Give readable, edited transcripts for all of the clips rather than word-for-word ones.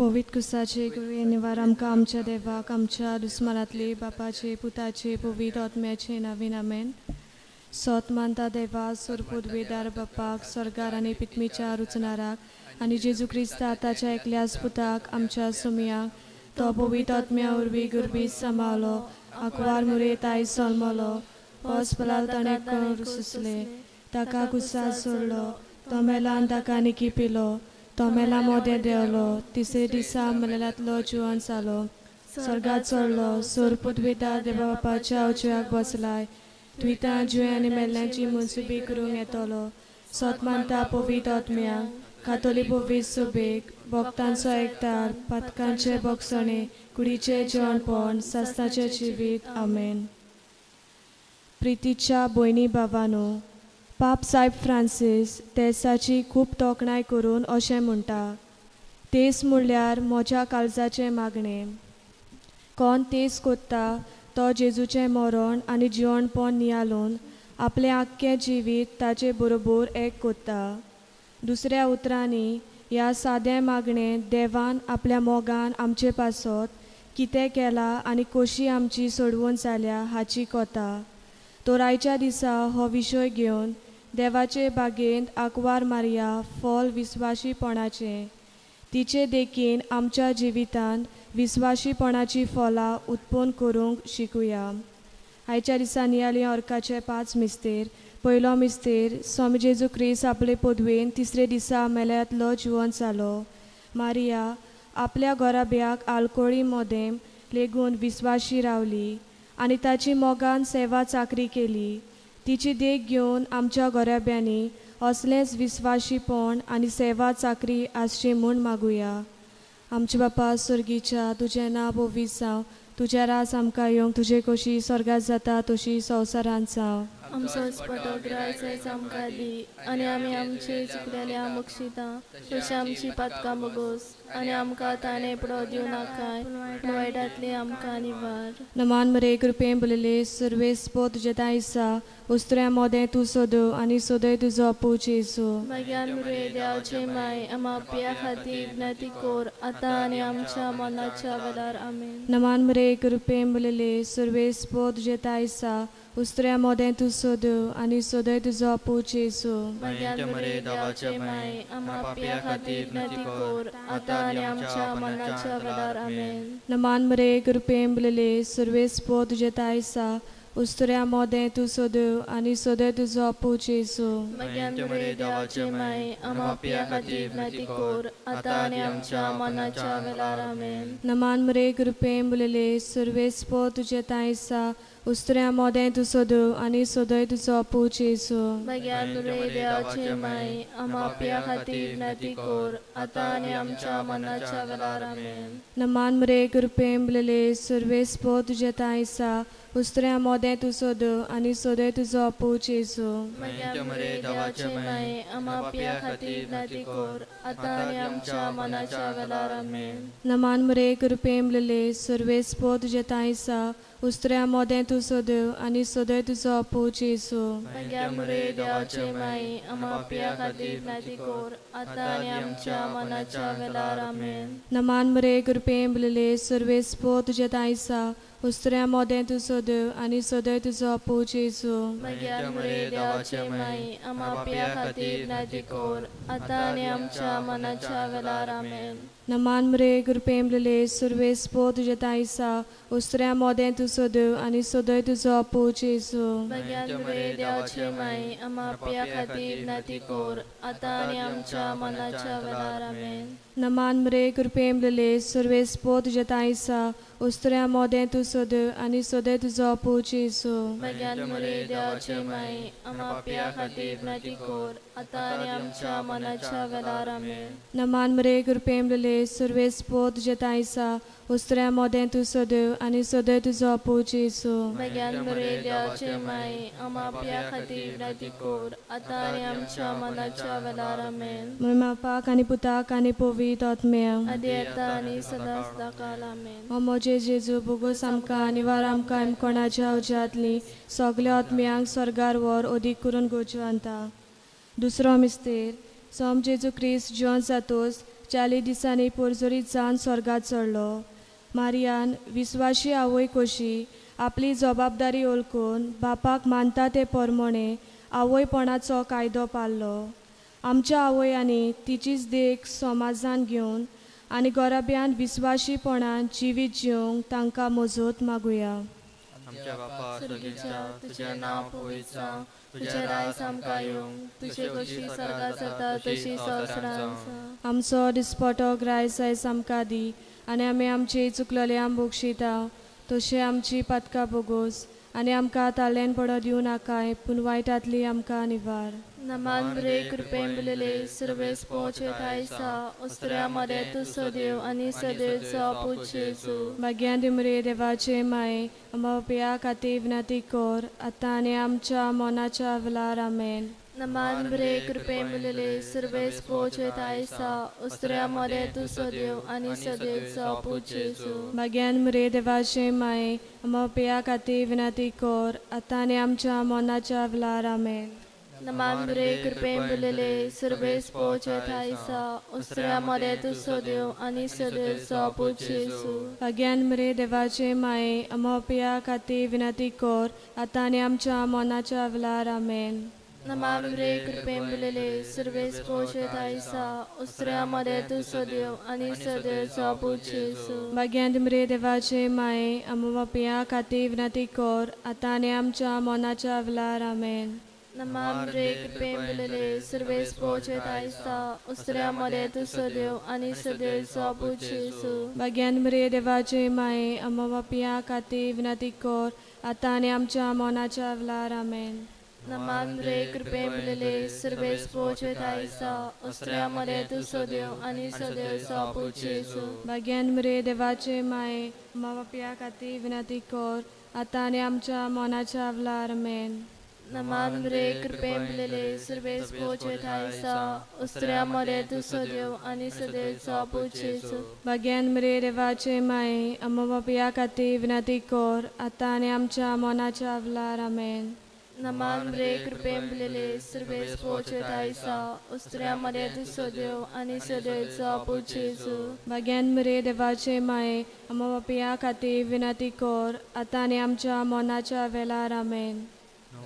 पवित्र कुसाचे गुरुये निवार आमकां आमच्या देवाक आमच्या दुस्मानांतले बापाचे पुताचे पवित्र आत्म्याचे नवीन आमेन. सोत मानता देवा सोरपुदवेदार बापाक स्वर्गार आनी पितमीच्या रुचनाराक आनी जेजू क्रिस्ता ताच्या एकल्याच पुताक आमच्या सुमयाक तो पवित्र आत्म्या वरवीं गुरबीत सांबाळलो आंकवार मुरे ताई सलमलो पस पलाल ताणें सुसले ताका कुसार सोडलो तो मेलान ताका निकी पिलो तो मेला मोदें देंवलो तिसरे दिसा मेलेल्यांतलो जिवन जालो स्वर्गात चडलो सोरपुदवेदार देवा बापाच्या उजव्याक बसलाय द्विता जुये आनी मेल्ल्यांची मनसुबी करूंक येतलो. सोत मानता पवित्र आत्म्याक कातोली पवित्र सुबेक भक्तांचो एकतार पातकांचे भोगसणे कुडीचें जेवणपण सासणाचें जिवीत आमेन. प्रितीच्या भयणी भावानो, पाप सायब फ्रांसीस तेसाची खूब तोखणाय करून अशें म्हणटा, तेस म्हणल्यार म्हज्या काळजाचें मागणें. कोण तेस कोत्ता तो जेजूचें मरण आनी जिवणपण नियाळून आपलें आख्खें जिवीत ताचे बरोबर एक कोत्ता. दुसऱ्या उतरांनी ह्या सादें मागणें देवान आपल्या मोगान आमचे पासत कितें केलां आनी कशी आमची सोडवण जाल्या हाची कथा. तर आयच्या दिसा हो विशय घेवन देवाचे बागेंत आंकवार मारया फल विस्वाशीपणाचें तिचे देखीन आमच्या जिवितांत विस्वाशीपणाची फलां उत्पन्न करूंक शिकुया. आयच्या दिसा नियाली अर्काचे 5 मिस्तेर. पयलो मिस्तेर, स्वामी जेजू क्रिस्त आपले पदवेन तिसरे दिसा मेल्यांतलो जिवन जालो. मारिया आपल्या घराब्याक आलकोळी मोदें लेगून विस्वाशी रावली आनी ताची मोगान सेवा चाकरी केली. तिची देख घेवन आमच्या घराब्यांनी असलेंच विस्वाशीपण आनी सेवा चाकरी आसची म्हूण मागुया. आमच्या बापा स्वर्गीच्या, तुजें नांव पवित्र जावं, तुजें राज आमकां येवंक, तुजे कशी स्वर्गात जाता तशी संवसारांत जावं. आमचो पटो ग्रास आमकां दी आनी आमी आमचे चुकलेल्या बक्षिता तशी आमची पातकां बगोस आनी आमकां ताणें पडो दिवं नाकाय पूण वायटांतली आमकां निवार. नमान मरे कृपेन बोलले सर्वेस्पो तुजें दायसा उस्त्र्या मोदें तूं सोदो आनी सोदय तुजो पूत जेजू. मागीर मुरे देवाचे माय आमा पिया खातीर विनंती कोर आतां आनी आमच्या मनाच्या वेळार आमेन. नमान मरे कृपेन बोलले सर्वेस्पो तुजें दायसा उस्त्र्या मोदें तूं सोदो आनी सोदय तुजो पूत जेजू. मागीर मुरे देवाचे माय आमा पिया खातीर विनंती कोर आतां आनी आमच्या मनाच्या वेळार आमेन. नमान मरे कृपेन बोलले सर्वेस्पो तुजें दायसा उस्त्र्या मोदें तूं सोदो आनी सोदय तुजो पूत जेजू. मागीर मुरे देवाचे माय आमा पिया खातीर विनंती कोर आतां आनी आमच्या मनाच्या वेळार आमेन. नमान मरे कृपेन बोलले सर्वेस्पो तुजें दायसा उस्त्र्या मोदें तूं सोदो आनी सोदय तुजो पूत जेजू. मागीर मुरे देवाचे माय आमा पिया खातीर विनंती कोर आतां आनी आमच्या मनाच्या वेळार आमेन. नमान मरे कृपेन बोलले सर्वेस्पो तुजें दायसा उस्त्र्या मोदें तूं सोदो आनी सोदय तुजो पूत जेजू. मागीर मुरे देवाचे माय आमा पिया खातीर विनंती कोर आतां आनी आमच्या मनाच्या वेळार आमेन. नमान मरे कृपेन बोलले सर्वेस्पो तुजें दायसा उस्त्र्या मोदें तूं सोदो आनी सोदय तुजो पूत जेजू. मागीर मुरे देवाचे माय आमा पिया खातीर विनंती कोर आतां आनी आमच्या मनाच्या वेळार आमेन. नमान मरे कृपेन बोलले सर्वेस्पो तुजें दायसा उस्त्र्या मोदें तूं सोदो आनी सोदय तुजो पूत जेजू. मागीर मुरे देवाचे माय आमा पिया खातीर विनंती कोर आतां आनी आमच्या मनाच्या वेळार आमेन. नमान मरे कृपेन बोलले सर्वेस्पो तुजें दायसा उस्त्र्या मोदें तूं सोदो आनी सोदय तुजो पूत जेजू. मागीर मुरे देवाचे माय आमा पिया खातीर विनंती कोर आतां आनी आमच्या मनाच्या वेळार आमेन. नमान मरे कृपेन बोलले सर्वेस्पो तुजें दायसा उस्त्र्या मोदें तूं सोदो आनी सोदय तुजो पूत जेजू. मागीर मुरे देवाचे माय आमा पिया खातीर विनंती कोर आतां आनी आमच्या मनाच्या वेळार आमेन. नमान मरे कृपेन बोलले सर्वेस्पो तुजें दायसा उस्त्र्या मोदें तूं सोदो आनी सोदय तुजो पूत जेजू. मागीर मुरे देवाचे माय आमा पिया खातीर विनंती कोर आतां आनी आमच्या मनाच्या वेळार आमेन. बापाक आनी पुताक आनी पवित्र आत्म्याक आदी आतां आनी सदां सदांकाळ आमेन. ओ म्हजे जेजू बोगोस आमकां निवार आमकां कोणाच्या उज्यांतली सगल्या आत्म्यांक स्वर्गार व्हर अदीक करून गोजवांता. दुसरो मिस्तेर, सोम जेजू क्रिस्त जिवन जातोच 40 दिसांनी पोरजोरीत जावन स्वर्गात चडलो. मारियान विस्वाशी आवय कशी आपली जबाबदारी ओळखून बापाक मानता ते परमणे आवयपणाचो कायदो पाळ्ळो. आमच्या आवयांनी तिचीच देख समाजान घेवन आनी गोराब्यान विस्वाशीपणान जिवीत जिवंक तांकां मजत मागुया. आमच्या बापा स्वर्गीच्या, तुझें नांव पवित्र जावं, तुजें राज आमकां येवं, तुजे कशी स्वर्गात जाता तशी संवसारांत जावं. आमचो दिसपटो ग्रायस आयज आमकां दी आनी आमी आमची चुकलेल्यांक बक्षिता तशें आमची पातकां बोगोस आनी आमकां ताळ्यान पडो दिवं नाकाय, पूण वायटांतली आमकां निवार. नमान रे कृपेन भरलेले सर्वेस पोचे थायसा उस्त्र्या मदे तूं सदैव आनी सदैवचो पूत जेजू. भाग्यान मरे देवाचे माये, आमच्या पापा खातीर विनंती कर आतां आनी आमच्या मनाच्या वेळार. आमेन. नमान रे कृपेन भरलेले सर्वेस पोचे थायसा उस्त्र्या मदे तूं सदैव आनी सदैवचो पूत जेजू. भाग्यान मरे देवाचे माये, आमच्या पापा खातीर विनंती कर आतां आनी आमच्या मनाच्या वेळार. आमेन. नमान रे कृपेन भरलेले सर्वेस पोचे थायसा उस्त्र्या मदे तूं सदैव आनी सदैवचो पूत जेजू. भाग्यान मरे देवाचे माये, आमच्या पापा खातीर विनंती कर आतां आनी आमच्या मनाच्या वेळार. आमेन. नमान रे कृपेन भरलेले सर्वेस पोचे थायसा उस्त्र्या मदे तूं सदैव आनी सदैवचो पूत जेजू. भाग्यान मरे देवाचे माये, आमच्या पापा खातीर विनंती कर आतां आनी आमच्या मनाच्या वेळार. आमेन. नमान रे कृपेन भरलेले सर्वेस पोचे थायसा उस्त्र्या मदे तूं सदैव आनी सदैवचो पूत जेजू. भाग्यान मरे देवाचे माये, आमच्या पापा खातीर विनंती कर आतां आनी आमच्या मनाच्या वेळार. आमेन. नमान रे कृपेन भरलेले सर्वेस पोचे थायसा उस्त्र्या मदे तूं सदैव आनी सदैवचो पूत जेजू. भाग्यान मरे देवाचे माये, आमच्या पापा खातीर विनंती कर आतां आनी आमच्या मनाच्या वेळार. आमेन. नमान रे कृपेन भरलेले सर्वेस पोचे थायसा उस्त्र्या मदे तूं सदैव आनी सदैवचो पूत जेजू. भाग्यान मरे देवाचे माये, आमच्या पापा खातीर विनंती कर आतां आनी आमच्या मनाच्या वेळार. आमेन. नमान रे कृपेन भरलेले सर्वेस पोचे थायसा उस्त्र्या मदे तूं सदैव आनी सदैवचो पूत जेजू. भाग्यान मरे देवाचे माये, आमच्या पापा खातीर विनंती कर आतां आनी आमच्या मनाच्या वेळार. आमेन.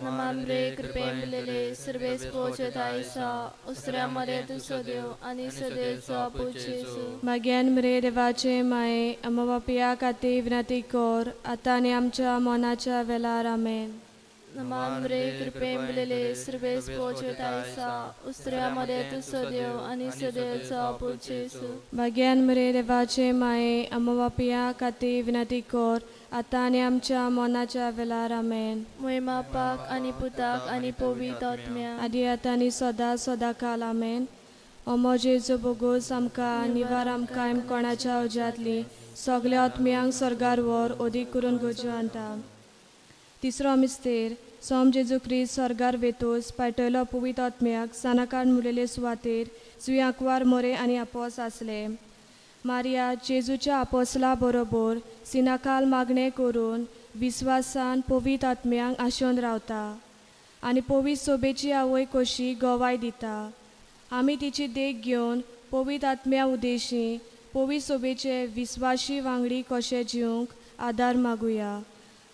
नमान रे कृपेन भरलेले सर्वेस पोचे थायसा उस्त्र्या मदे तूं सदैव आनी सदैवचो पूत जेजू. भाग्यान मरे देवाचे माये, आमच्या पापा खातीर विनंती कर आतां आनी आमच्या मनाच्या वेळार. आमेन. नमान रे कृपेन भरलेले सर्वेस पोचे थायसा उस्त्र्या मदे तूं सदैव आनी सदैवचो पूत जेजू. भाग्यान मरे देवाचे माये, आमच्या पापा खातीर विनंती कर आतां आनी आमच्या मनाच्या वेळार. आमेन. मोहिमा पाक आनी पुताक आनी पवित्र आत्म्याक आदी आतां आनी सदा सदा काल. आमेन. ओ जेजू बोगोस आमकां निवार आमकां कोणाच्या उज्यांतली सगल्या आत्म्यांक स्वर्गार व्हर, अदीक करून गरजो आणता. तिसरो मिस्तेर, सोम जेजू क्रिस्त स्वर्गार वेतोस पायटयलो पवित्र आत्म्याक सानाकार मुरलेले सुवातेर जुंय आंकवार मोरे आनी आपोस आसले. मारिया जेजूच्या आपोसला बरोबर सिनाकाल मागणें करून विस्वासान पवित्र आत्म्यांक आशोवन रावता आनी पवित्र सोबेची आवय कशी गवाय दिता. आमी तिची देख घेवन पवित्र आत्म्या उदेशी पवित्र सोबेचे विस्वाशी वांगडी कशे जिवंक आदार मागुया.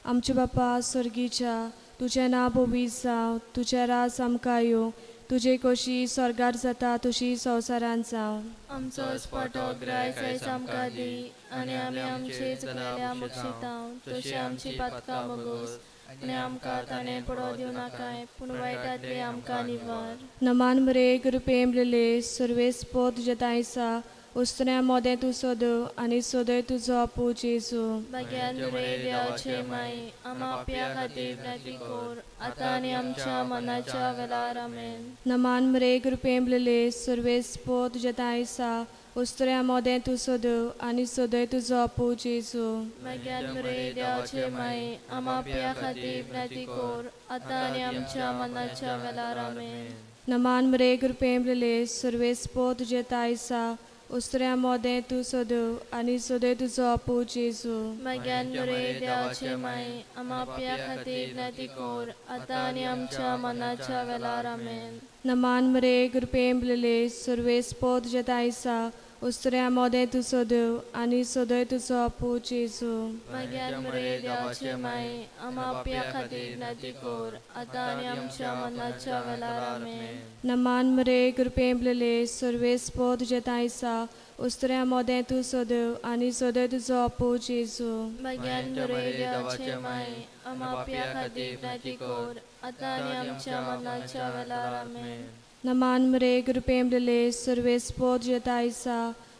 आमच्या बापा स्वर्गीच्या, तुजें नांव पवित्र जावं, तुजें राज आमकां येवं, तुजे कशी स्वर्गार जाता तशी संवसारांत जावं. आमचो दिसपटो ग्रायस आयज आमकां दी आनी आमी आमचे चुकलेल्या बक्षिता तशी आमची पातकां बोगोस आनी आमकां ताणें पडो दिवं नाकाय, पूण वायटांतली आमकां निवार. नमान मरे कृपेन भरलेले सर्वेस पो तुजें थांयसा उस्त्र्या मोदें तूं सदैव आनी सदैव तुजो पूत जेजू. भाग्यान रे देवाचे माये, आमच्या पापया खातीर विनंती कर आतां आनी आमच्या मनाच्या वेळार. आमेन. नमान मरे कृपेन भरलेले सर्वेस पो तुजें थांयसा उस्त्र्या मोदें तूं सदैव आनी सदैव तुजो पूत जेजू. भाग्यान रे देवाचे माये, आमच्या पापया खातीर विनंती कर आतां आनी आमच्या मनाच्या वेळार. आमेन. नमान मरे कृपेन भरलेले सर्वेस पो तुजें थांयसा उस्त्र्या मोदें तूं सदैव आनी सदैव तुजो पूत जेजू. भाग्यान रे देवाचे माये, आमच्या पापया खातीर विनंती कर आतां आनी आमच्या मनाच्या वेळार. आमेन. नमान मरे कृपेन भरलेले सर्वेस पो तुजें थांयसा उस्तुऱ्या मोदें तूं सदैव आनी सदैव तुजो पूत जेजू. भाग्यान मरे देवाचे माये, आमा पापयां खातीर विनंती कर, आतां आनी आमच्या मरणाच्या वेळार. आमेन. नमान मरे कृपेन भरलेले, सर्वेस्पोर तुजे ठांय आसा, उस्तुऱ्या मोदें तूं सदैव आनी सदैव तुजो पूत जेजू. भाग्यान मरे देवाचे माये, आमा पापयां खातीर विनंती कर, आतां आनी आमच्या मरणाच्या वेळार. आमेन. नमान मरे कृपेन भरलेले, सर्वेस्पोर तुजे ठांय आसा,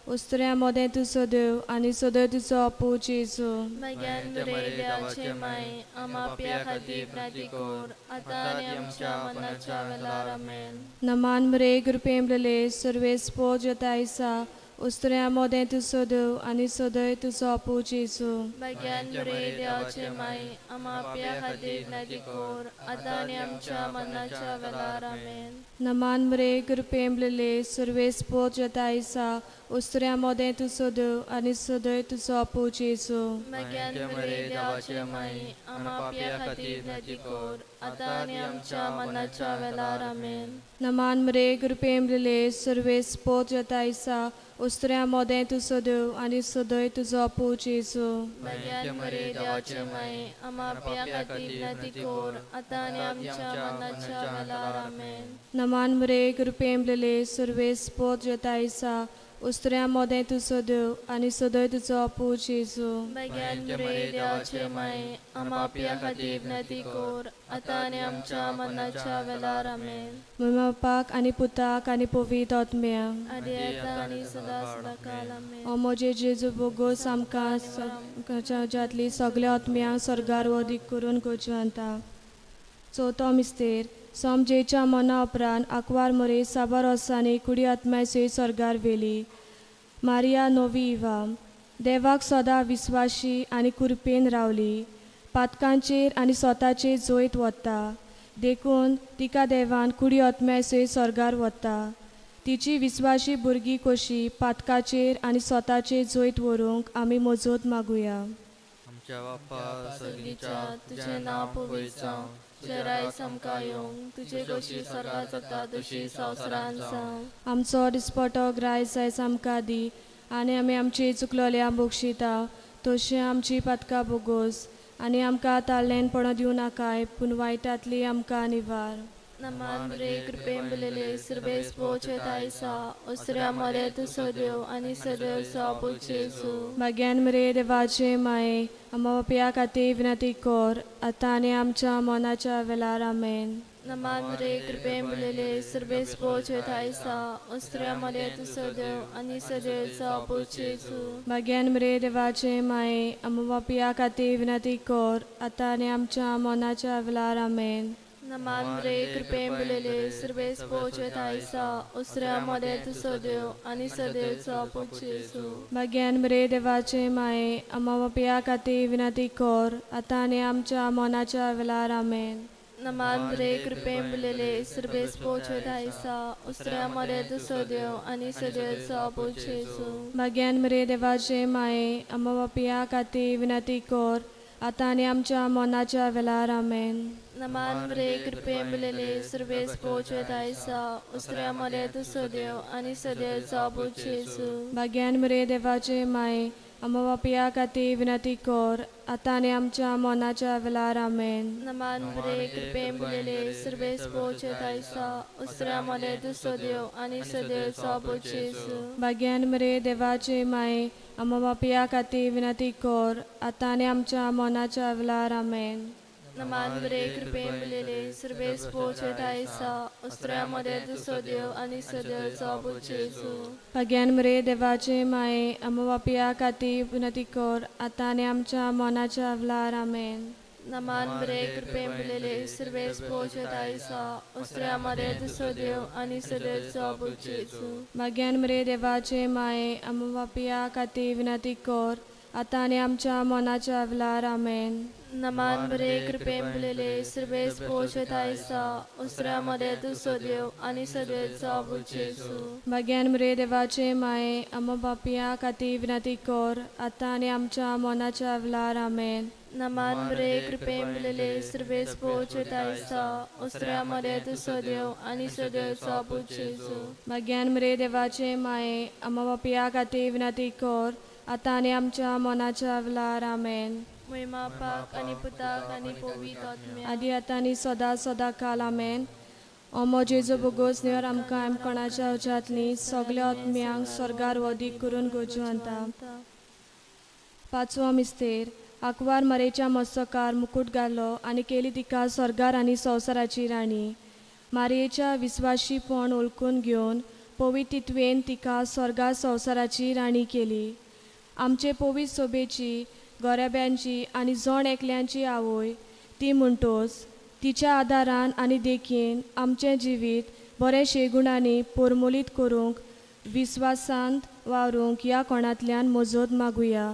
उस्तुऱ्या मोदें तूं सदैव आनी सदैव तुजो पूत जेजू. भाग्यान मरे देवाचे माये, आमा पापयां खातीर विनंती कर, आतां आनी आमच्या मरणाच्या वेळार. आमेन. नमान मरे कृपेन भरलेले, सर्वेस्पोर तुजे ठांय आसा, उस्तुऱ्या मोदें तूं सदैव आनी सदैव तुजो पूत जेजू. भाग्यान मरे देवाचे माये, आमा पापयां खातीर विनंती कर, आतां आनी आमच्या मरणाच्या वेळार. आमेन. नमान मरे कृपेन भरलेले, सर्वेस्पोर तुजे ठांय आसा, उस्तुऱ्या मोदें तूं सदैव आनी सदैव तुजो पूत जेजू. भाग्यान मरे देवाचे माये, आमा पापयां खातीर विनंती कर, आतां आनी आमच्या मरणाच्या वेळार. आमेन. नमान मरे कृपेन भरलेले, सर्वेस्पोर तुजे ठांय आसा, उस्तुऱ्या मोदें तूं सदैव आनी सदैव तुजो पूत जेजू. भाग्यान मरे देवाचे माये, आमा पापयां खातीर विनंती कर, आतां आनी आमच्या मरणाच्या वेळार. आमेन. नमान मरे कृपेन भरलेले, सर्वेस्पोर तुजे ठांय आसा, उस्तुऱ्या मोदें तूं सदैव आनी सदैव तुजो पूत जेजू. भाग्यान मरे देवाचे माये, आमा पापयां खातीर विनंती कर, आतां आनी आमच्या मरणाच्या वेळार. आमेन. मम्मा बापाक आनी पुताक आनी पवित्र आत्म्याक, आदी आतां आनी सदां सदांकाळ. आमेन. ओ म्हजे जेजू, बोगोस आमकां जातली सगल्या आत्म्यांक स्वर्गार वदीक करून गोजवंता. चवथो मिस्तेर. समजेच्या मना उपरांत आंकवार मरे साबार वर्सांनी कुडी आत्म्या सयत स्वर्गार व्हेली. मारिया नोवी इवा देवाक सदां विस्वाशी आनी कुरपेन रावली. पातकांचेर आनी स्वताचेर जैत वता, देखून तिका देवान कुडी आत्म्या सयत स्वर्गार वता. तिची विस्वाशी भुरगीं कशी पातकाचेर आनी स्वताचेर जैत व्हरूंक आमी मजत मागुया. आमच्या बापा सर्गीच्या, तुजें नांव पवित्र जावं, तुजें राज आमकां येवं, तुजे कशी स्वर्गांत जाता तशी संवसारांत जावं. आमचो दिसपटो ग्रायस आयज आमकां दी, आनी आमी आमची चुकलोल्या बक्षिता तशी आमची पातकां बोगोस, आनी आमकां ताल्लेनपणां दिवं नाकाय, पूण वायटांतली आमकां निवार. नमान रे कृपेन भरलेले, सर्वेस्पोर तुजे ठांय आसा, उस्तुऱ्या मरे तूं सदैव आनी सदैव पूत जेजू. भाग्यान मरे देवाचे माये, आमा पापयां खातीर विनंती कर, आतां आनी आमच्या मरणाच्या वेळार. आमेन. नमान रे कृपेन भरलेले, सर्वेस्पोर तुजे ठांय आसा, उस्तुऱ्या मरे तूं सदैव आनी सदैव पूत जेजू. भाग्यान मरे देवाचे माये, आमा पापयां खातीर विनंती कर, आतां आनी आमच्या मरणाच्या वेळार. आमेन. नमान रे कृपेन भरलेले, सर्वेस्पोर तुजे ठांय आसा, उस्तुऱ्या मरे तूं सदैव आनी सदैव पूत जेजू. भाग्यान मरे देवाचे माये, आमा पापयां खातीर विनंती कर, आतां आनी आमच्या मरणाच्या वेळार. आमेन. नमान रे कृपेन भरलेले, सर्वेस्पोर तुजे ठांय आसा, उस्तुऱ्या मरे तूं सदैव आनी सदैव पूत जेजू. भाग्यान मरे देवाचे माये, आमा पापयां खातीर विनंती कर, आतां आनी आमच्या मरणाच्या वेळार. आमेन. नमान रे कृपेन भरलेले, सर्वेस्पोर तुजे ठांय आसा, उस्तुऱ्या मरे तूं सदैव आनी सदैव पूत जेजू. भाग्यान मरे देवाचे माये, आमा पापयां खातीर विनंती कर, आतां आनी आमच्या मरणाच्या वेळार. आमेन. नमान रे कृपेन भरलेले, सर्वेस्पोर तुजे ठांय आसा, उस्तुऱ्या मरे तूं सदैव आनी सदैव पूत जेजू. भाग्यान मरे देवाचे माये, आमा पापयां खातीर विनंती कर, आतां आनी आमच्या मरणाच्या वेळार. आमेन. नमान रे कृपेन भरलेले, सर्वेस्पोर तुजे ठांय आसा, उस्तुऱ्या मरे तूं सदैव आनी सदैव पूत जेजू. भाग्यान मरे देवाचे माये, आमा पापयां खातीर विनंती कर, आतां आनी आमच्या मरणाच्या वेळार. आमेन. नमान रे कृपेन भरलेले, सर्वेस्पोर तुजे ठांय आसा, उस्तुऱ्या मरे तूं सदैव आनी सदैव पूत जेजू. भाग्यान मरे देवाचे माये, आमा पापयां खातीर विनंती कर, आतां आनी आमच्या मरणाच्या वेळार. आमेन. नमान रे कृपेन भरलेले, सर्वेस्पोर तुजे ठांय आसा, उस्तुऱ्या मरे तूं सदैव आनी सदैव पूत जेजू. भाग्यान मरे देवाचे माये, आमा पापयां खातीर विनंती कर, आतां आनी आमच्या मरणाच्या वेळार. आमेन. नमान मरे कृपेन भरलेले सर्वेस पोचतायसा ओसऱ्या मरे तूं सदैव आनी सदैवचो पूत जेजू. भाग्यान मरे देवाचे माये आमा बापया खातीर विनंती कर आतां आनी आमच्या मनाच्या वेळार. आमेन. महिमा पाक आनी पुताक आनी पवित्र आत्म्याक आदी आतां आनी सदां सदां काल. आमेन. ओ जेजू बोगोस निवर आमकां कोणाच्या उज्यांतली सगल्या आत्म्यांक स्वर्गार वदीक करून गोजवंता. पांचवो मिस्तेर. आंकवार मरेच्या मस्तकार मुकूट घालो आनी केली तिका स्वर्गार आनी संवसाराची राणी. मारयेच्या विस्वाशीपण ओळखून घेवन पवित्वेन तिका स्वर्गार संवसाराची राणी केली. आमचे पवित्र सोबेची गोरेब्यांची आनी जण एकल्यांची आवय ती म्हणटोच तिच्या आदारान आनी देखीन आमचें जिवीत बरें शेगुणांनी पोरमोलीत करूंक विस्वासांत वावरूंक ह्या कोणांतल्यान मजत मागुया.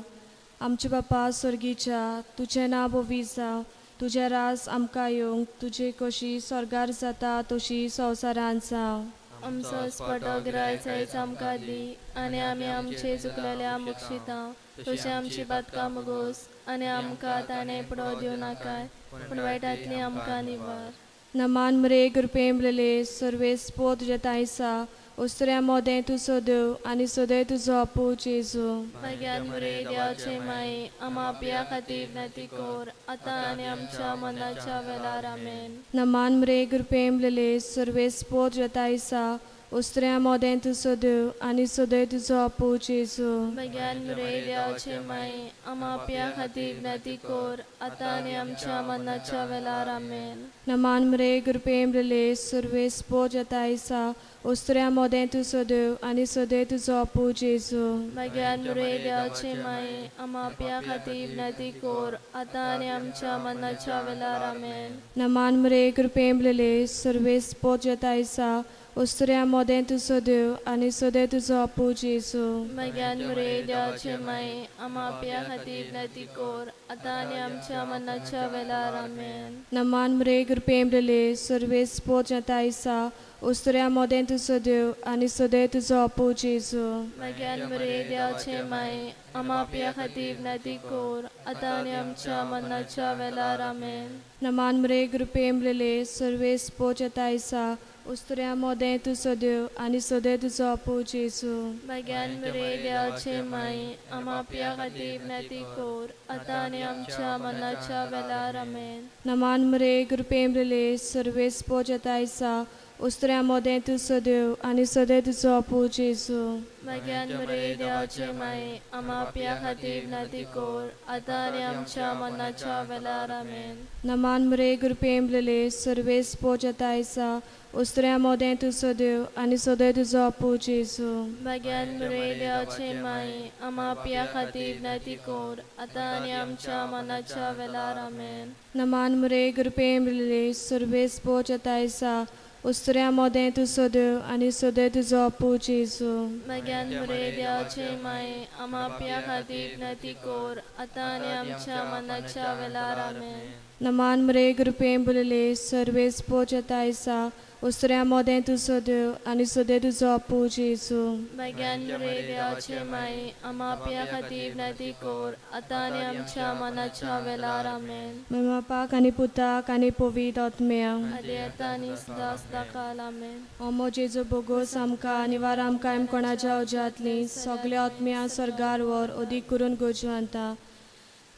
आमचे बापा स्वर्गीच्या तुजें नांव पवित्र जावं, तुजें रास आमकां येवंक, तुजे कशी स्वर्गार जाता तशी संवसारांत जावं. आमचो स्पटो ग्रास आयज आमकां दी आनी आमी आमचे चुकलेल्या मुक्षिता तशी आमची पातकां मुगोस आनी आमकां ताणें पडो दिवं नाकाय पूण वायटांतली आमकां निवार. नमान मरे कृपेन भरलेले सर्वेस पोत तुज्या तायसा ओसऱ्या मोदें तूं सदैव आनी सदैव तुजो पूत जेजू. भाग्यान मरे देवाचे माये आमा आपल्या खातीर विनंती कर आतां आनी आमच्या मनाच्या वेळार. आमेन. नमान मरे कृपेन भरलेले सर्वेस पोत तुज्या तायसा ओसऱ्या मोदें तूं सदैव आनी सदैव तुजो पूत जेजू. भाग्यान मरे देवाचे माये आमा आपल्या खातीर विनंती कर आतां आनी आमच्या मनाच्या वेळार. आमेन. नमान मरे कृपेन भरलेले सर्वेस पोत तुज्या तायसा ओसऱ्या मोदें तूं सदैव आनी सदैव तुजो पूत जेजू. भाग्यान मरे देवाचे माये आमा आपल्या खातीर विनंती कर आतां आनी आमच्या मनाच्या वेळार. आमेन. नमान मरे कृपेन भरलेले सर्वेस पोत तुज्या तायसा ओसऱ्या मोदें तूं सदैव आनी सदैव तुजो पूत जेजू. भाग्यान मरे देवाचे माये आमा आपल्या खातीर विनंती कर आतां आनी आमच्या मनाच्या वेळार. आमेन. नमान मरे कृपेन भरलेले सर्वेस पोत तुज्या तायसा ओसऱ्या मोदें तूं सदैव आनी सदैव तुजो पूत जेजू. भाग्यान मरे देवाचे माये आमा आपल्या खातीर विनंती कर आतां आनी आमच्या मनाच्या वेळार. आमेन. नमान मरे कृपेन भरलेले सर्वेस पोत तुज्या तायसा ओसऱ्या मोदें तूं सदैव आनी सदैव तुजो पूत जेजू. भाग्यान मरे देवाचे माये आमा आपल्या खातीर विनंती कर आतां आनी आमच्या मनाच्या वेळार. आमेन. नमान मरे कृपेन भरलेले सर्वेस पोत तुज्या तायसा ओसऱ्या मोदें तूं सदैव आनी सदैव तुजो पूत जेजू. भाग्यान मरे देवाचे माये आमा आपल्या खातीर विनंती कर आतां आनी आमच्या मनाच्या वेळार. आमेन. नमान मरे कृपेन भरलेले सर्वेस पोत तुज्या तायसा ओसऱ्या मोदें तूं सदैव आनी सदैव तुजो पूत जेजू. भाग्यान मरे देवाचे माये आमा आपल्या खातीर विनंती कर आतां आनी आमच्या मनाच्या वेळार. आमेन. नमान मरे कृपेन भरलेले सर्वेस पोत तुज्या तायसा ओसऱ्या मोदें तूं सदैव आनी सदैव तुजो पूत जेजू. भाग्यान मरे देवाचे माये आमा आपल्या खातीर विनंती कर आतां आनी आमच्या मनाच्या वेळार. आमेन. नमान मरे कृपेन भरलेले सर्वेस पोत तुज्या तायसा ओसऱ्या मोदें तूं सदैव आनी सदैव तुजो पूत जेजू. भाग्यान मरे देवाचे माये आमा आपल्या खातीर विनंती कर आतां आनी आमच्या मनाच्या वेळार. आमेन. महिमा पाक आनी पुताक आनी पवित्र आत्म्याक आदी आतां आनी सदां सदां काल. आमेन. ओ म्हजो जेजू बोगोस आमकां निवार आमकां कोणाच्या उज्यांतली सगल्या आत्म्या स्वर्गार वर अदीक करून गोजवांता.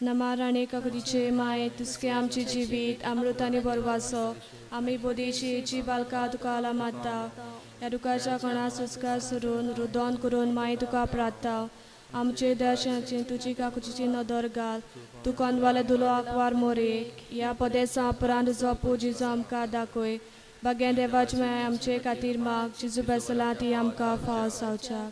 नमा राणे काकुतीचे माये तुसके आमचे जिवीत अमृत आनी बरवासो आमी बोदेची बालका तुका माता ह्या दुखाच्या कोणा संस्कार सरून रुदोन करून माये तुका प्राता आमचे दर्शनाची तुजी काकुतीची नदर घाल तूं कोनवाले दुलो आंकवार मोरे ह्या पदेसा उपरांत तुजो पूत जेजू आमकां दाखय भाग्यान देवाचे माये आमचे खातीर माग जेजू बेसला ती आमकां फाव जावच्याक.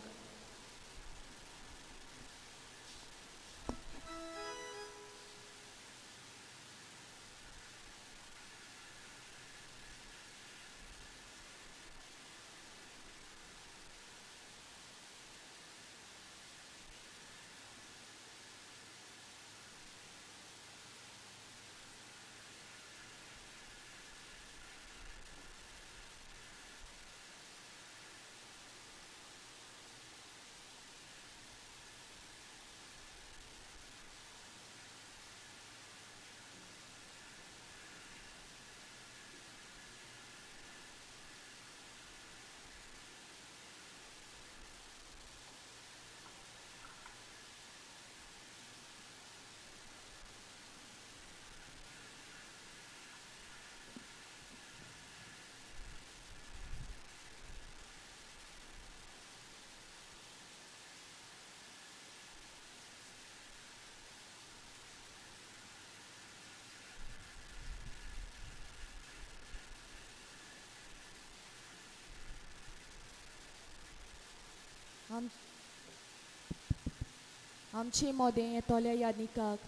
आमचे मोदें येतोल्या यादनिकाक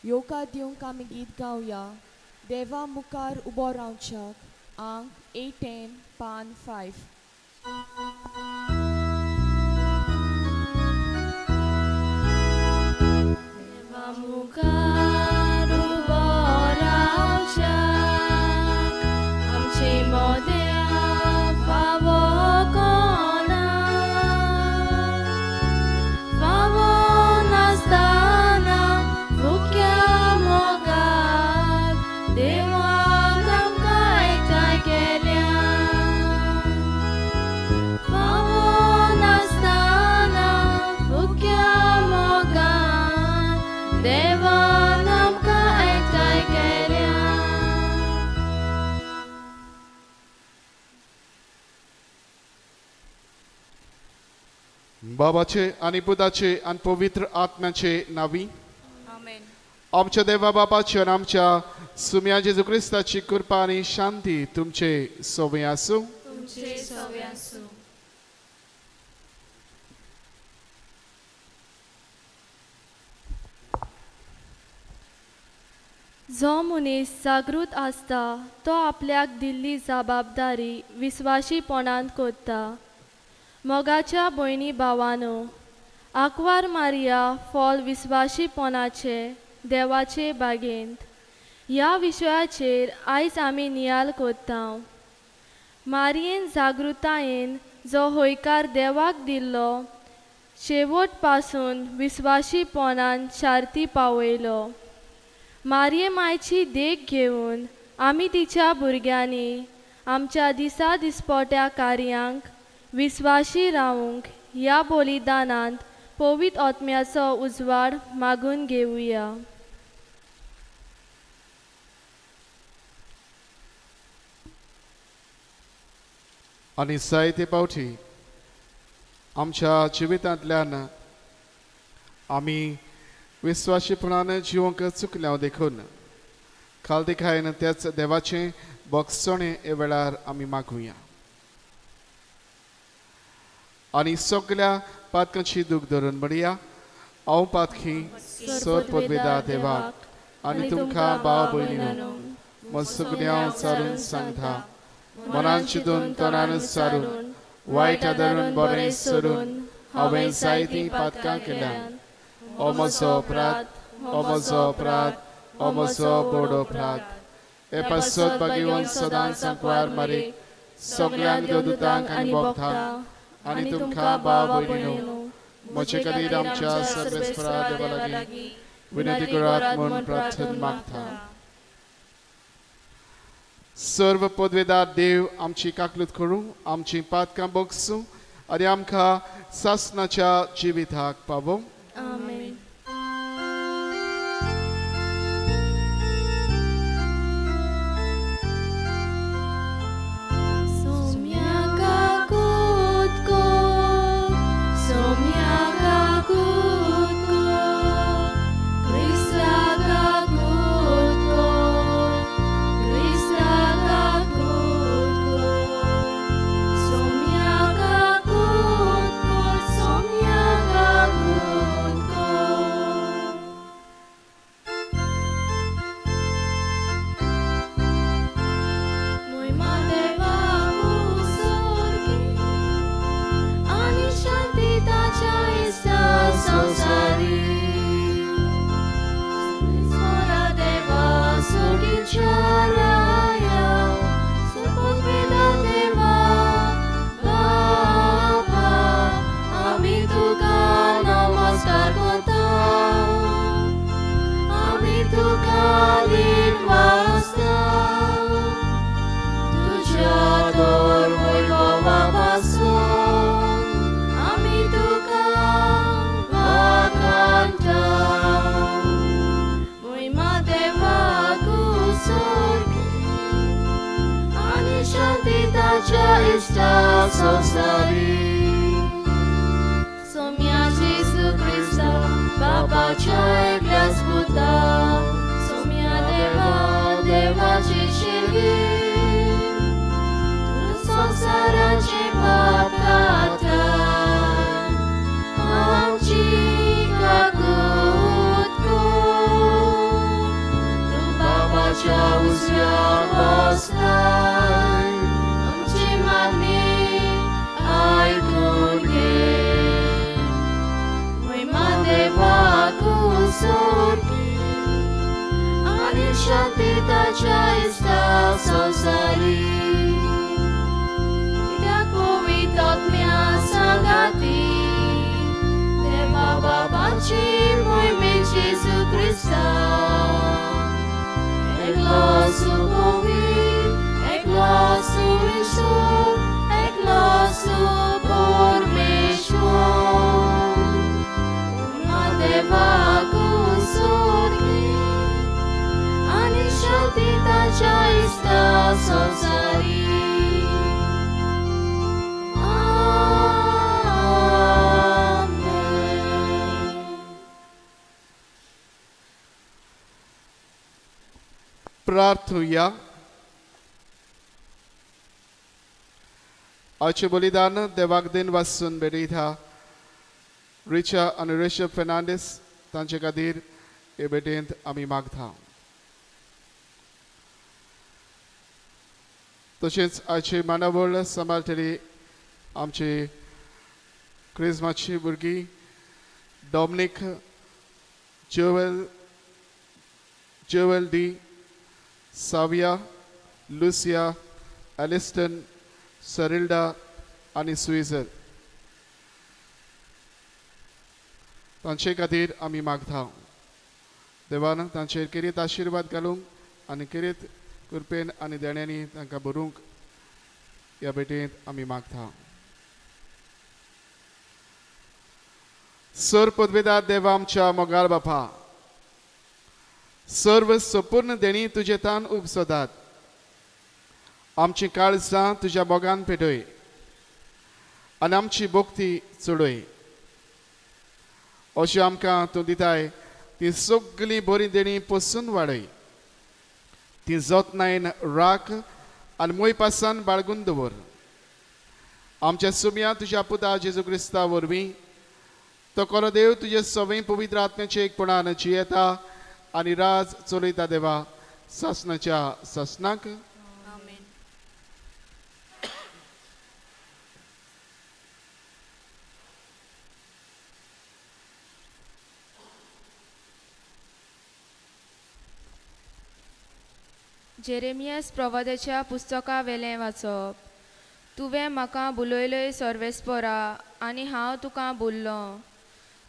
येवकार दिवंक आमी गीत गावया. देवा मुखार उबो रावच्याक आंक 810 पान 5. देवा मुखार उबो रावच्याक आमचे मोदें फावो कोणा, फावो नासतना फुक्या मोगाक देवान आमकां एकठांय केल्या. फावो नासतना फुक्या मोगान देवान आमकां एकठांय केल्या. बाबाचे आनी पुताचे आनी पवित्र आत्म्याचे नावी आमच्या देवा बाबाची आनी आमच्या सुम्या जेजू क्रिस्ताची कृपा आनी शांती तुमचे सोबे आसूं. तुमचे सोबे आसूं. जो मनीस जागृत आसता तो आपल्याक दिल्ली जबाबदारी विस्वाशीपणान करता. मोगाच्या भयणी भावानो, आंकवार मारिया फॉल विस्वाशीपणाचे देवाचे बागेंत ह्या विशयाचेर आयज आमी नियाळ करता. मारियेन जागृतायेन जो हयकार देवाक दिल्लो शेवट पासून विस्वाशीपणान शार्ती पावयलो. मारिये मायची देख घेवन आमी तिच्या भुरग्यांनी आमच्या दिसा दिसपोट्या कार्यांक विस्वाशी रावूंक ह्या बलिदानांत पवित्र आत्म्याचो उजवाड मागून घेवया. आनी जायते फावटी आमच्या जिवितांतल्यान आमी विस्वाशीपणान जिवंक चुकल्या देखून खालदिखायन त्याच देवाचें बक्षणें हे वेळार आमी मागुया आनी सगल्या पातकांची दूख धरून म्हणया. हांव पातकी सर पदवेदा देवाक आनी तुमकां भाव भयणीनो म्हज सगळ्यां सारून सांगता, मनान चिंतून तोंडान सारून वायट आदारून बरें सोडून हांवें जायतीं पातकां केल्यात. ओ म्हजो अपराध, ओ म्हजो अपराध, ओ म्हजो बोड अपराध. हे पासत भाग्यवंत सदांच सांकवार मारीक सगल्यांक देवदूतांक आनी भक्तांक आनी तुमकां भाव भयणीनो म्हजे खातीर आमच्या सर्वेस्परा देवा लागीं विनंती करात म्हूण प्रार्थना मागता. सर्व पदवेदार देव आमची काकलूत करूं, आमची पातकां बगसूं आनी आमकां सासणाच्या जिविताक पावोवं. आमेन. Somia Jesu Christa, Babaच्या एकल्याच पुता, सोम्या देवा देवाची शिरवी, तूं संवसाराचे पाप काडटा, प्रार्थुया. आजचे बलिदान देवाक दिन वासून भेटयता रिचा आनी ऋषभ फेर्नांडीस तांचे खातीर हे भेटेंत आमी मागता. तशेंच आजची मांडावळ सांबाळटली आमची क्रिस्माची भुरगीं Dominic, Joel, Joel D, Savia, Lucia, Aliston, Sarilda आनी स्विझर तांचे खातीर आमी मागता. देवान तांचेर केरीत आशिर्वाद घालूंक आनी केरीत कृपेन आनी देण्यांनी तांकां भरूंक ह्या भेटेंत आमी मागता. सर पदवेदार देवा आमच्या मोगाळ बापा, सर्व संपूर्ण देणी तुजे तान उपसदात. आमची काळजां तुज्या मोगान पेटय आनी आमची भक्ती चडय. अशी आमकां तूं दिताय ती सगळी बरी देणी पसून वाडय. ती जतनायन राख आनी मोयपासान बाळगून दवर. आमच्या सुम्या तुज्या पुता जेजू क्रिस्ता वरवीं तो खरो देव तुजे सवय पवित्र आत्म्याचे एकपणान जियेता आनी राज चलयता देवा सासनाच्या सासनाक. जेरेमियास प्रवादाच्या पुस्तका वेलें वाचप. तुवें म्हाका बुलयलय सर्वेस्परा आनी हांव तुका बोल्लो.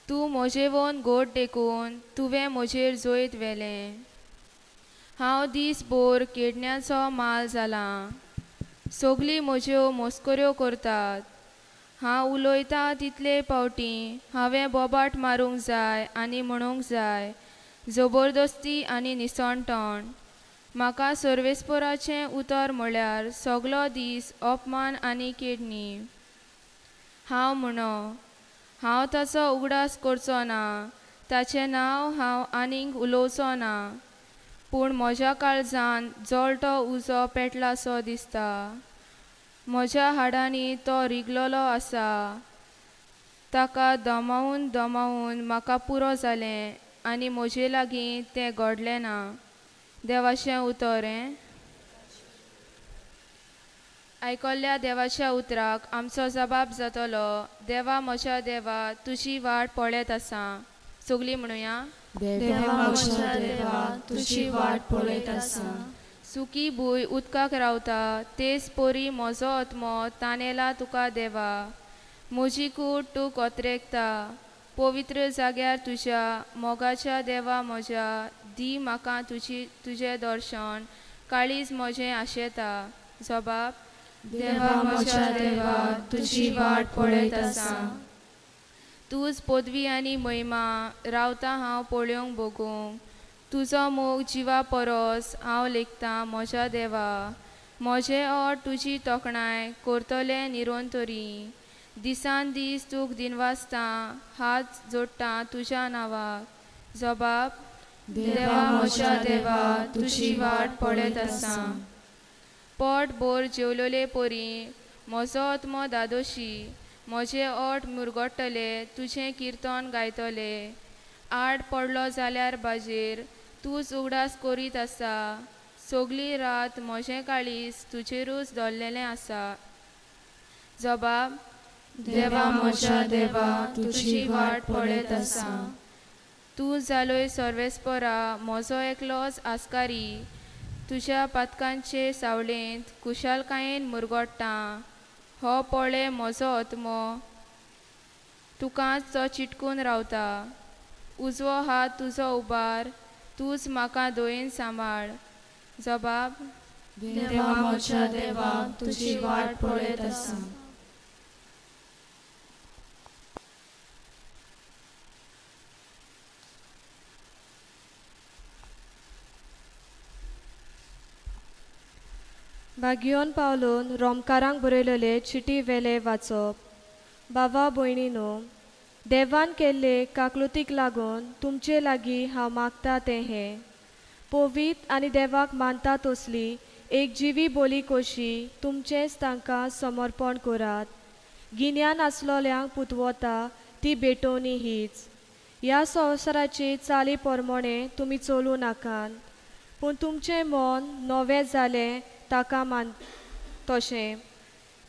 तूं म्हजेवन गोड देखून तुवें म्हजेर जैत व्हेलें. हांव दीस भर केडण्याचो माल जालां. सगळीं म्हज्यो मस्कऱ्यो करतात. हांव उलयतां तितले पावटी हांवें बोबाट मारूंक जाय आनी म्हणूंक जाय जबरदस्ती आनी निसणटण. म्हाका सर्वेस्पराचें उतर म्हळ्यार सगलो दीस अपमान आनी केडणी. हांव म्हणो हांव ताचो उगडास करचो ना, ताचें नांव हांव आनीक उलोवचो ना. पूण म्हज्या काळजान जळटो उजो पेटलासो दिसता. म्हज्या हाडांनी तो रिगलोलो आसा. ताका दमावून दमावून म्हाका पुरो जालें आनी म्हजे लागीं तें घडलें ना. देवाचें उतर हें. आयकल्ल्या देवाच्या उतराक आमचो जबाब जातलो. देवा म्हज्या देवा तुजी वाट पळयत आसा. सगळीं म्हणुया. देवा म्हज्या देवा तुजी वाट पळयत आसा. सुकी भूंय उदकाक रावता तेच परी म्हजो आत्मो तानेला तुका देवा. म्हजी कूड तूं कोत्रेकता पवित्र जाग्यार तुज्या मोगाच्या देवा म्हज्या. दी म्हाका तुजी तुजें दर्शन काळीज म्हजें आशेता. जबाब देवा म्हज्या देवा तुजी वाट पळयत आसा. तूंच पदवी आनी महिमा रावता हांव पळोवंक भोगूंक. तुजो मोग जिवा परस हांव लेखतां म्हज्या देवा. म्हजें ओट तुजी तोखणाय करतलें निरंतरी. दिसान दीस तूं दिनवासतां हात जोडटा तुज्या नांवाक. जबाब देवा म्हज्या देवा तुजी वाट पळयत आसा. पोट भर जेवलोले परी म्हजो आत्मो दादोशी. म्हजें ओट मुरगट्टले तुजें किर्तन गायतले. आड पडलो जाल्यार बाजेर तूंच उगडास करीत आसा. सगळी रात म्हजें काळीज तुजेरूच दवरलेलें आसा. जबाब देवा म्हज्या देवा तुजी वाट पळयत आसा. तूं जालोय सर्वेस्परा म्हजो एकलोच आस्कारी. तुज्या पातकांचे सावळेंत कुशालकायेन मुरगोट्टा. हो पळय म्हजो आत्मो तुकाच तो चिटकून रावता. उजवो हात तुजो उबार तूंच म्हाका दयेन सांबाळ. जबाब देवा म्हज्या देवा तुजी वाट पळयत आसा. बागियोन पावलोन रोमकारांक बरयलेले चिटी वेले वाचप. बाबा भयणीनो, देवान केल्ले काकलुतीक लागून तुमचे लागीं हांव मागता तें हें, पवित्र आनी देवाक मानता तसली एक जिवी बोली कशी तुमचेंच तांकां समर्पण करात. गिन्यान आसलोल्यांक पुतवता ती भेटोवणी हीच. ह्या संवसाराची चाली प्रमाणे तुमी चलूं नाकात, पूण तुमचें मन नवें जालें ताका मान तशें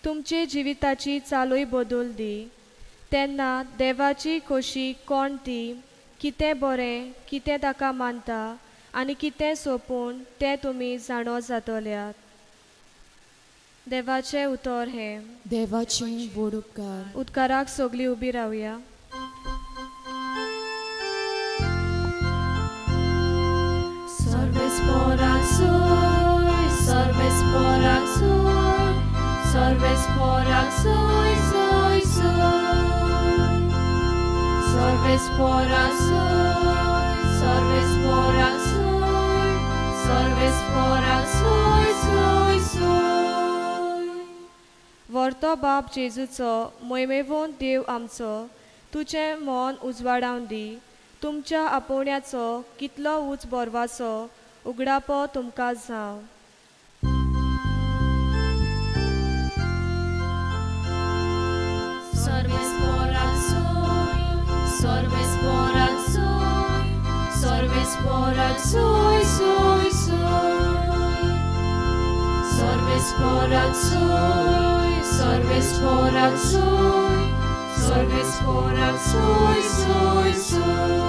तुमचे जिविताची चालूय बदल दी. तेन्ना देवाची खोशी कोण ती, कितें बरें, कितें ताका मानता आनी कितें सोंपून तें तुमी जाणो जातल्यात. देवाचें उतर हें. देवाचें व्हड उपकार. उपकाराक सगळीं उबी रावया. सर्वेस्पोराक सोय, सर्वेस्पोराक सोय, सर्वेस्पोराक सोय, सोय, सोय. सर्वेस्पोराक सोय, सर्वेस्पोराक सोय, सर्वेस्पोराक सोय, सोय, सोय. वर्तो बाप जेजूचो मोहिमेवंत देव आमचो तुजें मन उजवाडावन दी. तुमच्या आपोवण्याचो कितलो उंच बोरवाचो उगडापो तुमकां जावं. सर्वेस्पोराक सोय, सर्वेस्पोराक सोय, सर्वेस्पोराक सोय, सोय, सोय. सर्वेस्पोराक सोय, सर्वेस्पोराक सोय, सर्वेस्पोराक सोय, सोय, सोय.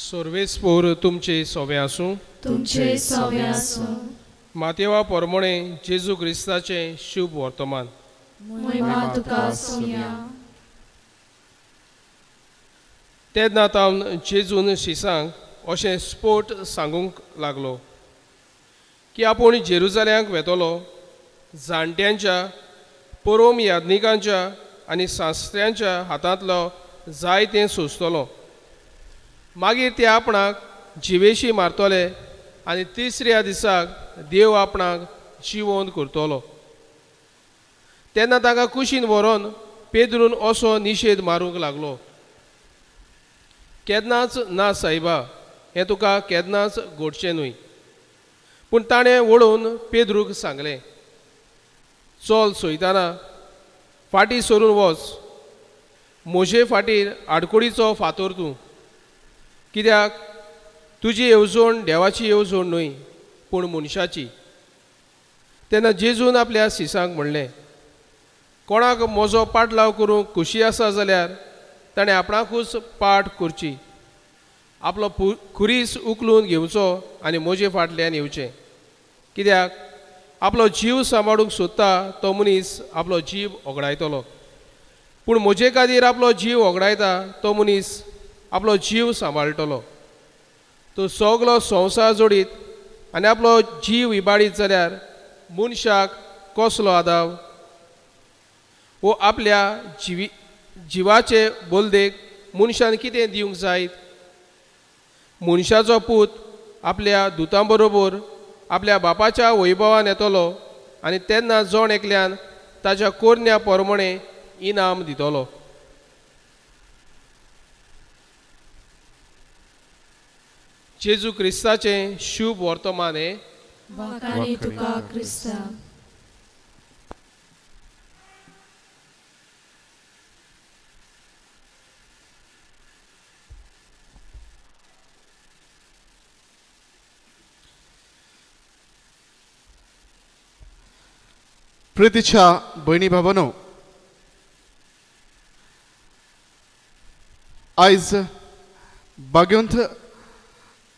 सर्वेस्पोर तुमचे सोवे आसूं. तुमचे सोवे आसूं. मातेवा परमणे जेजू क्रिस्ताचें शुभ वर्तमान. महिमा तुका सोम्या. तेन्ना तावन जेजून शिसांक अशें स्पोट सांगूंक लागलो की आपूण जेरुजाल्यांक वेतलो, जाणट्यांच्या, परोम याज्ञिकांच्या आनी शास्त्र्यांच्या हातांतलो जाय तें सोंसतलो. मागीर ते आपणाक जिवेशी मारतले आनी तिसऱ्या दिसाक देव आपणाक जिवंत करतलो. तेन्ना ताका कुशीन व्हरोन पेद्रून असो निशेध मारूंक लागलो, केन्नाच ना सायबा, हें तुका केन्नाच घडचें न्हय. पूण ताणें वळोवन पेद्रूक सांगलें, चल सोयताना, फाटीं सरून वच, म्हजे फाटीर आडकुडीचो फातोर तूं, कित्याक तुजी येवजण देवाची येवजण न्हय पूण मनशाची. तेन्ना जेजून आपल्या शिसांक म्हणलें, कोणाक म्हजो पाटलाव करूंक खुशी आसा जाल्यार ताणें आपणाकूच पाठ करची, आपलो खुरीस उखलून घेवचो आनी म्हजे फाटल्यान येवचें. कित्याक आपलो जीव सांबाळूंक सोदता तो मनीस आपलो जीव ओगडायतलो, पूण म्हजे खातीर आपलो जीव ओगडायता तो मनीस आपलो जीव सांबाळटलो. तो सगलो संवसार जोडीत आनी आपलो जीव इबाडीत जाल्यार मनशाक कसलो आदाव? वो आपल्या जिवाचे बोलदेक मनशान कितें दिवंक जायत? मनशाचो पूत आपल्या दुतां बरोबर आपल्या बापाच्या वैभवान येतलो आनी तेन्ना जण एकल्यान ताच्या कोरण्या प्रमाणे इनाम दितलो. जेजू क्रिस्ताचें शुभ वर्तमान हें. वाखाणी तुका क्रिस्ता. प्रितीच्या भयणी भावांनो, आयज बागेंत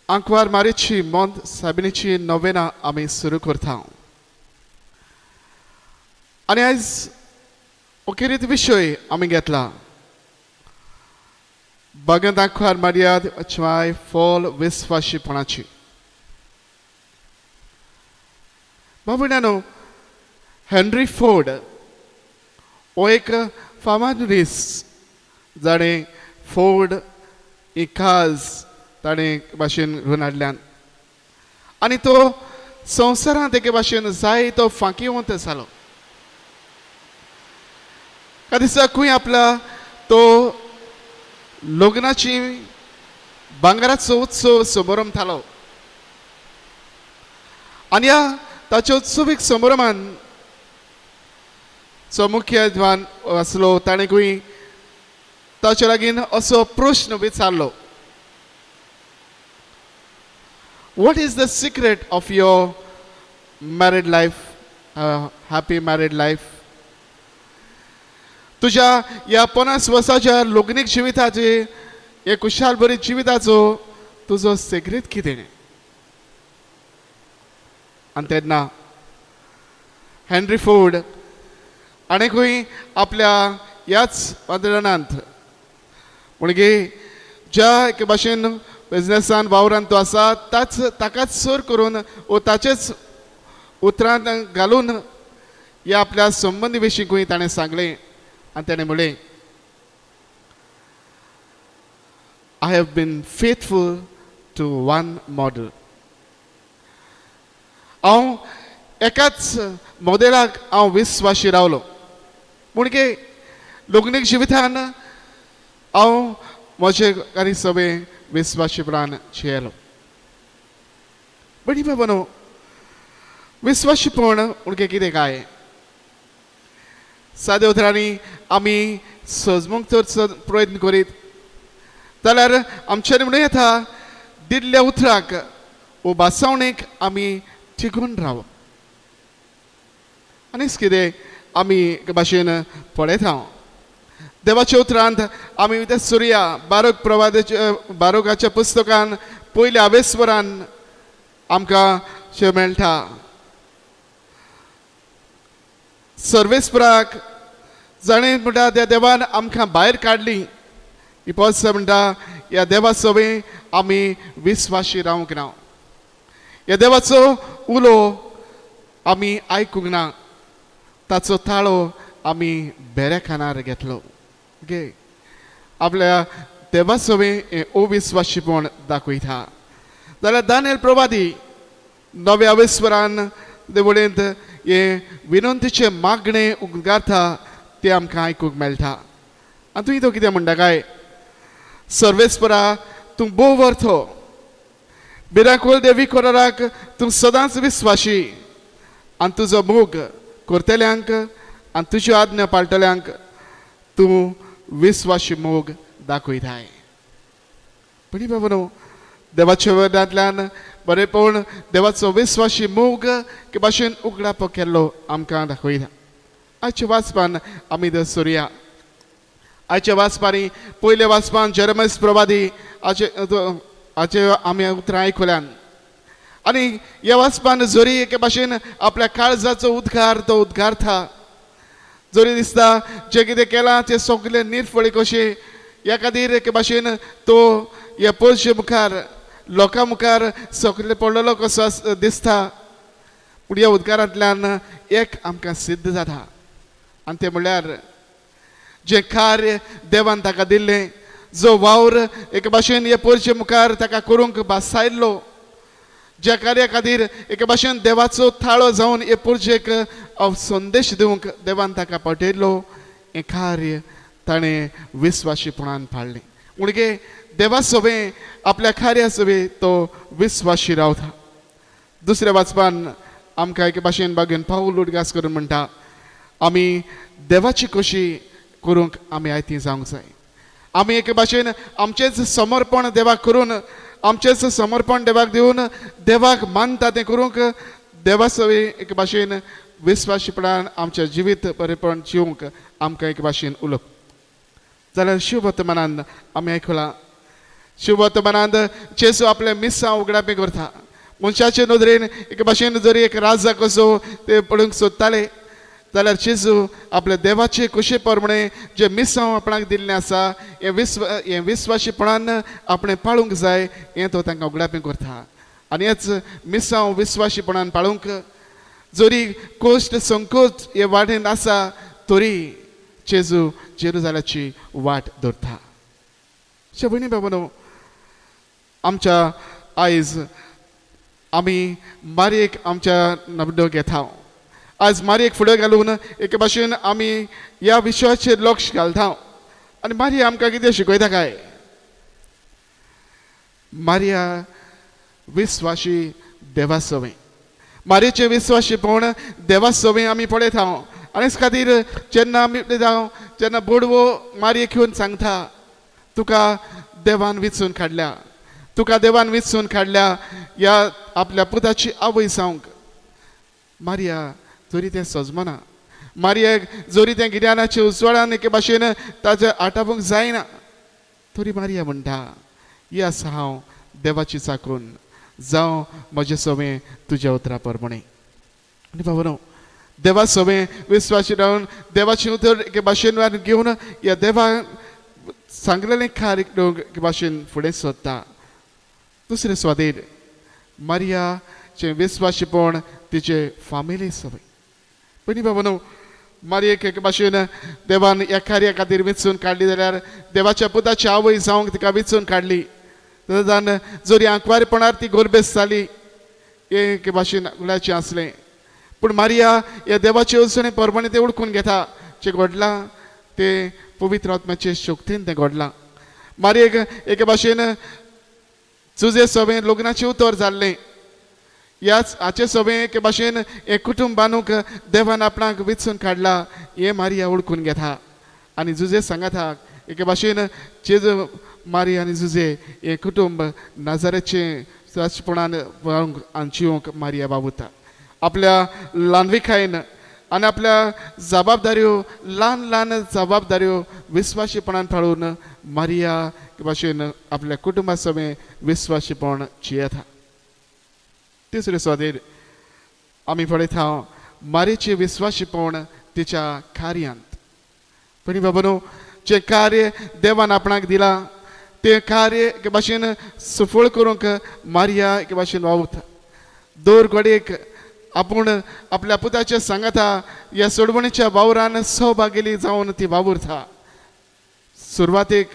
आंकवार मारीची मोंत साबिनीची नोवेना आमी सुरू करता आनी आयज ओकेरीत विशय आमी घेतला, बागेंत आंकवार मार्याद अचमाय फोल विस्वाशीपणाची. भाव भयणांनो, हेनरी फोर्ड हो एक फामाद मनीस जाणें फोर्ड ही खाज ताणें भाशेन घेवन हाडल्यान आनी तो संवसारांत एके भाशेन जाय तो फांकीवंत जालो. त्या दिसा खंय आपला तो लग्नाची भांगराचो उत्सव समारंभ जालो आनी ह्या ताच्या उत्सवीक समारंभान जो मुख्य यजमान आसलो ताणें ताचे लागीं असो प्रश्न विचारलो, What is the secret of your married life, happy married life? तुझ्या ह्या 50 वर्साच्या लग्नीक जिविताचे हे खुशाल बरी जिविताचो तुजो सिक्रेट कितें? आनी तेन्ना हेनरी फोर्ड आनीकूय आपल्या ह्याच वातावरणांत म्हणजे ज्या एके भाशेन बिजनेसान वावरान तो आसा ताच ताकाच सर करून वो ताचेच उतरांत घालून ह्या आपल्या संबंदी विशीं ताणें सांगलें आनी ताणें म्हणलें, I have been faithful to one model. हांव एकाच मॉडेलाक हांव विस्वाशी रावलो. म्हणजे लग्नीक जिवितान हांव म्हजे आनी सगळें विस्वाशीपणान जियेलो. बडी बाबानो, विस्वाशीपण म्हणजे कितें काय? साद्या उतरांनी आमी सजमूंक तर प्रयत्न करीत जाल्यार आमच्यानी म्हणूं येता दिल्ल्या उतराक वो भासावणेक आमी थिगून रावप. आनीच कितें आमी एके भाशेन पळयता देवाच्या उतरांत आमी ते सुर्या बारोक प्रवादाच्या बारोकाच्या पुस्तकान पयल्या आवेस्वरान आमकां शें मेळटा, सर्वेस्पराक जाणें म्हणटा त्या देवान आमकां भायर काडली. ही म्हणटा ह्या देवा सवें आमी विस्वाशी रावंक ना, ह्या देवाचो उलो आमी आयकूंक ना, ताचो ताळो आमी बेऱ्या खानार घेतलो. ओके, आपल्या देवा सवें हें अविस्वाशीपण दाखयता. जाल्यार दानियल प्रवादी नव्या अवेस्वरान देवळेंत हें विनंतीचें मागणें उद्गारता तें आमकां आयकूंक मेळटा. आनी तुवें तो कितें म्हणटा काय, सर्वेस्परा तूं भोव वर्थो, भिरांकूळ देवी कोराराक तूं सदांच विस्वाशी आनी तुजो मोग करतल्यांक आनी तुज्यो आज्ञा पाळटल्यांक तूं विस्वाशी मोग दाखयताय. बरी बाबा न्हू, देवाच्या वेदांतल्यान बरेपण देवाचो विस्वाशी मोग के भाशेन उगडापो केल्लो आमकां दाखयता. आयच्या वाचपान आमी दसुरया. आयच्या वाचपानी पयल्या वाचपान जेरमस प्रवादी हाचे आमी उतरां आयकुल्यान आनी ह्या वाचपान जरी एके भाशेन आपल्या काळजाचो उद्गार तो उद्गारता, जरी दिसता जें कितें केलां तें सगळें निर्फळी कशें, ह्या खातीर एके भाशेन तो ह्या पळशे मुखार लोकां मुखार सगळें पडलेलो कसो दिसता. पूण ह्या उद्गारांतल्यान एक आमकां सिद्ध जाता आनी तें म्हणल्यार जें कार्य देवान ताका दिल्लें, जो वावर एके भाशेन हे पोरचे मुखार ताका करूंक भासायल्लो, ज्या कार्या खातीर एके भाशेन देवाचो थाळो जावन हे पोरचेक संदेश दिवंक देवान ताका पाठयल्लो, हें कार्य ताणें विस्वाशीपणान पाळ्ळें. म्हणजे देवा सवें आपल्या कार्या सवें तो विस्वाशी रावता. दुसऱ्या वाचपान आमकां एके भाशेन बागेन पावल उडगास करून म्हणटा, आमी देवाची खोशी करूंक आमी आयती जावंक जाय. आमी एके भाशेन आमचेंच समर्पण देवाक करून, आमचेंच समर्पण देवाक दिवन देवाक मानता तें करूंक देवा सवें एके भाशेन विस्वाशीपणान आमचें जिवीत बरेपण जिवंक आमकां एके भाशेन उलोवप. जाल्यार शिववर्तमानान आमी आयकलां, शिववर्तमानांत जेजू आपलें मिसां उगडापी करता. मनशाचे नदरेन एके भाशेन जरी एक राजा कसो ते पळोवंक सोदताले, जाल्यार जेजू आपल्या देवाचे कुशे प्रमाणे जें मिसांव आपणाक दिल्लें आसा हें हें विस्वाशीपणान आपणें पाळूंक जाय हें तो तांकां उगडापी करता. आनी हेच मिसांव विस्वाशीपणान पाळूंक जरी कोश्ट संकोच हे वाटेन आसा तरी जेजू जेरुजालाची वाट धरता. भयणी बाबानो, आमच्या आयज आमी मारयेक आमच्या नबडो घेता. आज मारयेक फुडें घालून एके भाशेन आमी ह्या विशयाचेर लक्ष घालता. आनी मारया आमकां कितें शिकयता काय? मारया विस्वाशी देवा सवें, मारयेचें विस्वाशीपण देवा सवय आमी पळयता. आनी खातीर जेन्ना आमी पळयता जेन्ना बोडवो मारयेक येवन सांगता तुका देवान विचून काडल्या, तुका देवान विचून काडल्या ह्या आपल्या पुताची आवय जावंक. मारिया जरी तें सजमना, मारियाक जरी तें गिन्यानाचे उजवाडान एके भाशेन ताजें आटापूंक जायना, तरी मारिया म्हणटा ही आसा हांव देवाची चाकून, जावं म्हजें सवें तुज्या उतरा प्रमाणें. आनी बाबा देवा सवें विस्वाशी रावन देवाचें उतर एके भाशेन घेवन ह्या देवा सांगलेलें कार्य एके भाशेन फुडें सोदता. दुसरे स्वादीर मारियाचें विस्वाशीपण तिचे फामिली सवय. पयलीं बाबा न्हू मारयेक एके भाशेन देवान ह्या कार्या खातीर विंचून काडली जाल्यार देवाच्या पुताची आवय जावंक तिका विंचून काडली. जाण जरी आंकवारपणार ती गोरबेस जाली हें एके भाशेन गुलाचें आसलें, पूण मारिया ह्या देवाचे येवजणे प्रमाणे तें उडकून घेता. जें घडलां तें पवित्र आत्म्याचे शक्तीन तें घडलां. मारयेक एके भाशेन तुजे सवें लग्नाचें उतर जाल्लें, ह्याच हाचे सवें एके भाशेन हें कुटुंब बांदूंक देवान आपणाक विंचून काडला हें मारिया उडकून घेता. आनी जुजे सांगाता एके भाशेन चेज मारिया आनी जुजे हें कुटुंब नाजाराचें सहजपणान व्हरूंक आनी जिवंक मारिया बाबुता. आपल्या ल्हानविकायेन आनी आपल्या जबाबदाऱ्यो, ल्हान ल्हान जबाबदाऱ्यो विस्वाशीपणान पाळून मारिया एके भाशेन आपल्या कुटुंबा सवें विस्वाशीपण जियेता. तिसरे स्वादीर आमी पळयता मारयेचें विस्वाशीपण तिच्या कार्यांत. पयलीं बाबा न्हू जें कार्य देवान आपणाक दिलां तें कार्य एके भाशेन सफळ करूंक मारिया एके भाशेन वावुरता. दर घडयेक आपूण आपल्या पुताचे सांगाता ह्या सोडवणीच्या वावरान सहभागी जावन ती वावुरता. सुरवातेक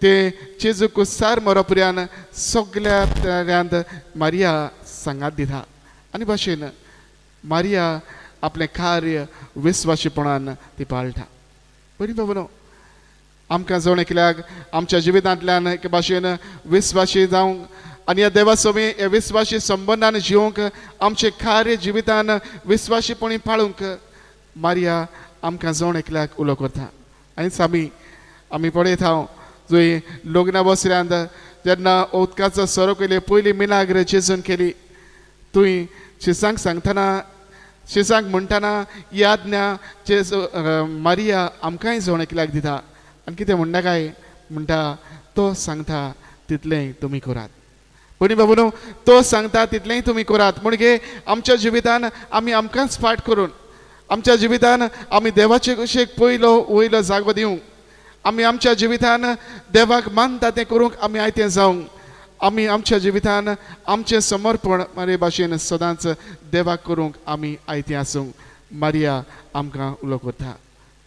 ते जेजू कुसार मरोपर्यान सगल्या तऱ्यांत मारिया सांगात दिता आनी भाशेन मारिया आपलें कार्य विस्वाशीपणान ती पाळटा. बरी बाबा न्हू आमकां जण एकल्याक आमच्या जिवितांतल्यान एके भाशेन विस्वाशी जावंक आनी ह्या देवा सवें ह्या विस्वाशी संबंदान जिवंक आमचें कार्य जिवितान विस्वाशीपणी पाळूंक मारिया आमकां जण एकल्याक उलो करता. आनी आमी आमी पळयता जंय लग्ना बसऱ्यांत जेन्ना उदकाचो सोरो केली पयली मिलाग्र जेजून केली, तुवें शिसांक सांगतना शिसांक म्हणटना ही आज्ञा जेजू मारिया आमकांय जण एकल्याक दिता. आनी कितें म्हणटा काय म्हणटा तो सांगता तितलें तुमी करात. पयलीं बाबा न्हू तो सांगता तितलेंय तुमी करात म्हणजे आमच्या जिवितान आमी आमकांच फाट करून आमच्या जिवितान आमी देवाचे कुशीक पयलो वयलो जागो दिवंक, आमी आमच्या जिवितान देवाक मानता तें करूंक आमी आयतें जावंक, आमी आमच्या जिवितान आमचें समर्पण मारे भाशेन सदांच देवाक करूंक आमी आयतें आसूंक मारिया आमकां उलो करता.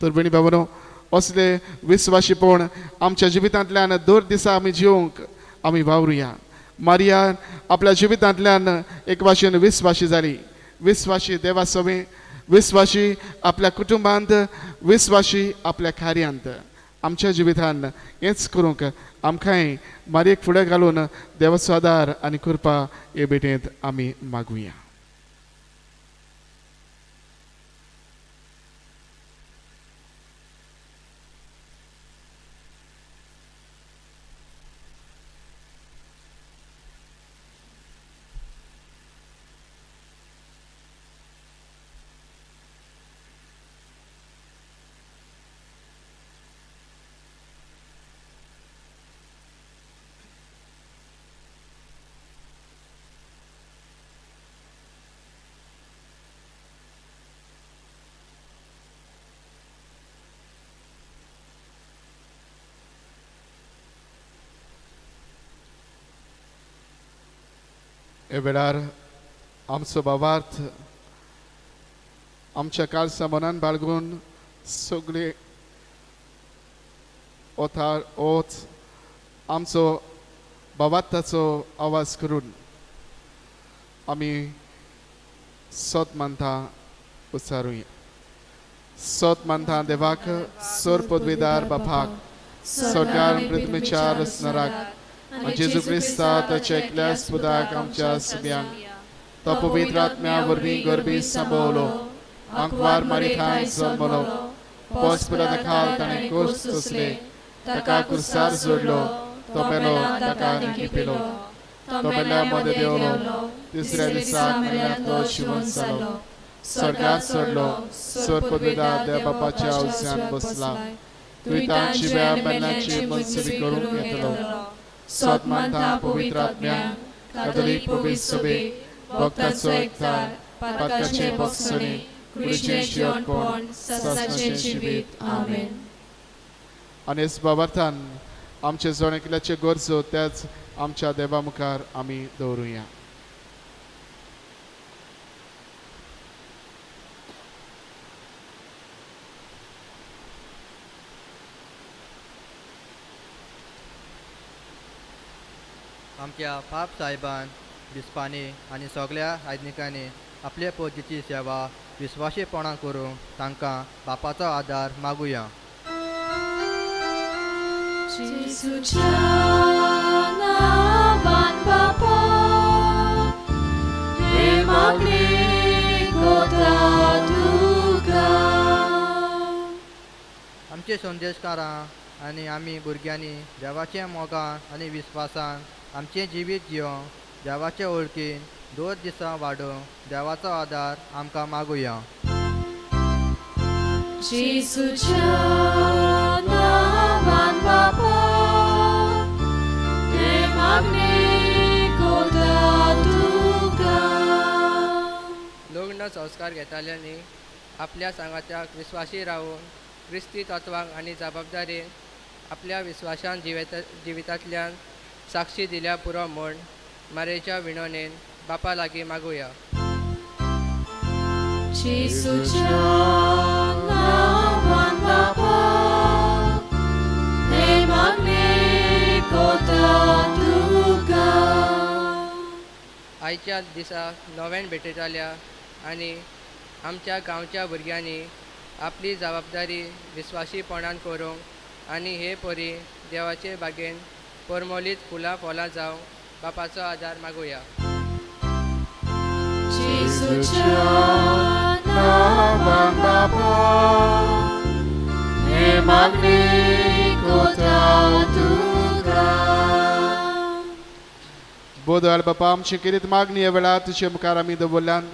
तर भयणी बाबा न्हू असले विस्वाशीपण आमच्या जिवितांतल्यान दर दिसा आमी जिवंक आमी वावरुया. मारिया आपल्या जिवितांतल्यान एक भाशेन विस्वाशी जाली, विस्वाशी देवा सवें, विस्वाशी आपल्या कुटुंबांत, विस्वाशी आपल्या कार्यांत. आमच्या जिवितान हेंच करूंक आमकांय मारयेक फुडें घालून देवाचो आदार आनी कृपा हे भेटेंत आमी मागुया. हे वेळार आमचो भावार्थ आमच्या काळसा मनान बाळगून सगळे ओथार ओच आमचो भावार्थाचो आवाज करून आमी सत मानता उच्चारुया. सत मानता देवाक सर पदवीदार बापाक सरकार पृथ्वीच्या रचणाराक जेजू क्रिस्ता ताच्या एकल्याच पुताक आमच्या सुब्यांक तो पवित्र आत्म्या वरवीं गर्भी सांबवलो, आंकवार मारिखान जल्मलो, पोस पिलाता खाल ताणें कोस सोंसले, ताका कुर्सार जोडलो, तो मेलो, ताका निकिपिलो, तो मेल्या मदें देंवलो, तिसऱ्या दिसा मेल्यांतलो जिवंत जालो, स्वर्गार चडलो, सर पदवेदा देव बापाच्या उजव्यान बसला, दुयतां जिव्या मेल्यांची मनसुबी करूंक येतलो. सत मानता पवित्र आत्म्या, कातोलीक पवित्र सभेक, भक्ताचो एकचार, पातकाचे बक्षणे, कुडीचें जियेतपण, सासणाचें जिवीत. आमेन. आनी बाबार्थान आमचे जण एकल्याचे गरजो त्याच आमच्या देवा मुखार आमी दवरुया. आमच्या पाप साहेबान, बिस्पांनी आनी सगळ्या आयदनिकांनी आपले पद्दतीची सेवा विस्वाशीपणान करूंक तांकां बापाचो आदार मागुया. जेजूच्या नांवान बापा, हे मागणें कोता तुका. आमचे संदेशकारां आनी आमी भुरग्यांनी देवाच्या मोगान आनी विस्वासान आमचें जिवीत जियोंक देवाचे वळखीन दोन दिसां वाडोवंक देवाचो आदार आमकां मागुया. जेजूच्या नांवान बापा, हे मागणें कोता तुका. लग्न संस्कार घेतल्यांनी आपल्या सांगात्याक विस्वाशी रावून क्रिस्ती तत्वांक आनी जबाबदारीन आपल्या विस्वासान जिवितांतल्यान साक्षी दिल्या पुरो म्हूण मारेच्या विणवणेन बापा लागीं मागुया. जेजूच्या नांवान बापा, हे मागणें कोता तुका. आयच्या दिसा नव्यान भेटयतल्या आनी आमच्या गांवच्या भुरग्यांनी आपली जबाबदारी विस्वाशीपणान करूंक आनी हे परी देवाचे बागेन परमोलीत फुलां फळां जावंक बापाचो आदार मागुया. जेजूच्या नांवान बापा, हे मागणें कोता तुका. बोधवाल बापा, आमची किरीत मागणी ह्या वेळार तुजे मुखार आमी दवरल्यान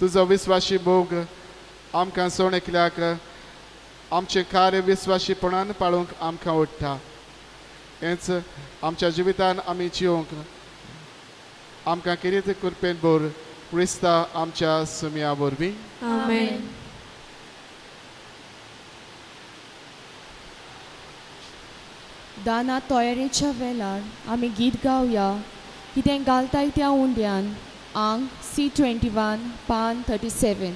तुजो विस्वाशी मोग आमकां सोण एकल्याक आमचें कार्य विस्वाशीपणान पाळूंक आमकां ओडटा. हेंच आमच्या जिवितान आमी जिवंक आमकां किरीत कृपेन भर क्रिस्ता आमच्या सुमया वरवीं. आमेन. दाना तयारेच्या वेळार आमी गीत गावया कितें घालताय त्या उंड्यान, आंग C21 पान 37.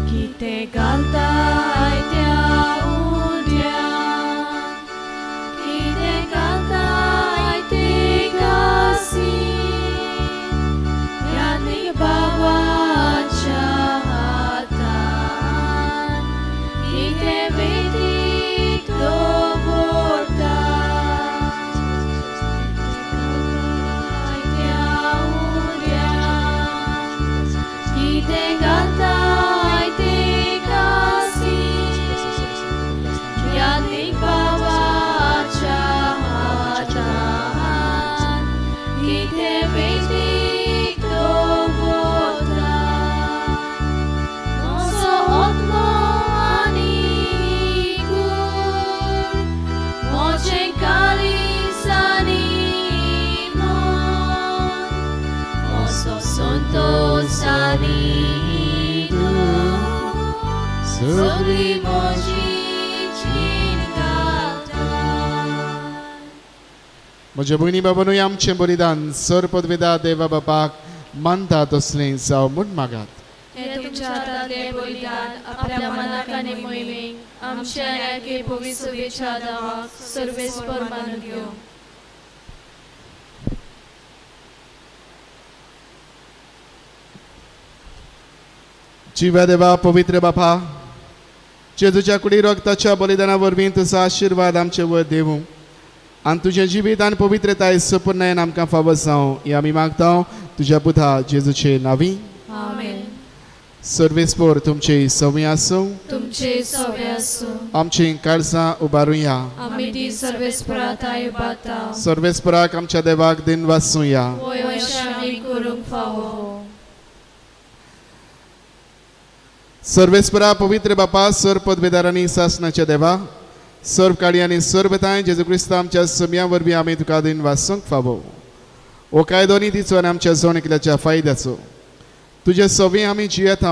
कितें घालताय त्या उंड्यान, कितें घालताय ते कासी, यादीक बाबाच्या हातान कितें वेदीक दवरता. त्या उंड्यान कितें घालताय ते कासी, यादीक बाबाच्या हातान कितें वेदीक दवरता. म्हजो आत्मो आनी कूड, म्हजें काळीज आनी मन, म्हजो संतोश आनी दूख, सगळी म्हजी जीण घालता. म्हज्या भयणी बाबानूय आमचें बलिदान सर पदवेदा देवा बापाक मानता तसलें जावं म्हूण मागात. हें तुमच्या हातांतलें बलिदान आपल्या मनाक आनी मोहिमेक आमच्या आनी पवित्र सभेच्या दावाक सर्वेस्पर मानून घेवं. जिव्या देवा पवित्र बापा, जेजूच्या कुडी रक्ताच्या बलिदाना वरवीं तुजो आशिर्वाद आमचे वयर देवूं आनी तुजें जिवीत आनी पवित्रताय सपूर्णायेन आमकां फावो जावं हें आमी मागता तुज्या पुता जेजूचे नांवी. आमेन. सर्वेस्पोर तुमचे सवंय आसूं. तुमचे सवंय आसूं. आमचीं काळजां उबारुया. आमी ती सर्वेस्पोरा थांय उबारता. सर्वेस्पोराक आमच्या देवाक दिन वाचुया. वय अशें आमी करूंक फावो. सर्वेस्परा पवित्र बापा, सर्व पदवेदारांनी सासनाच्या देवा, सर्व काळी आनी सर्वताय जेजू क्रिस्ता आमच्या सम्या वरवीं आमी तुका दिन वाचूंक फावो. हो कायदो नी तिचो आनी आमच्या जण एकल्याच्या फायद्याचो. तुजे सवंय आमी जियेता,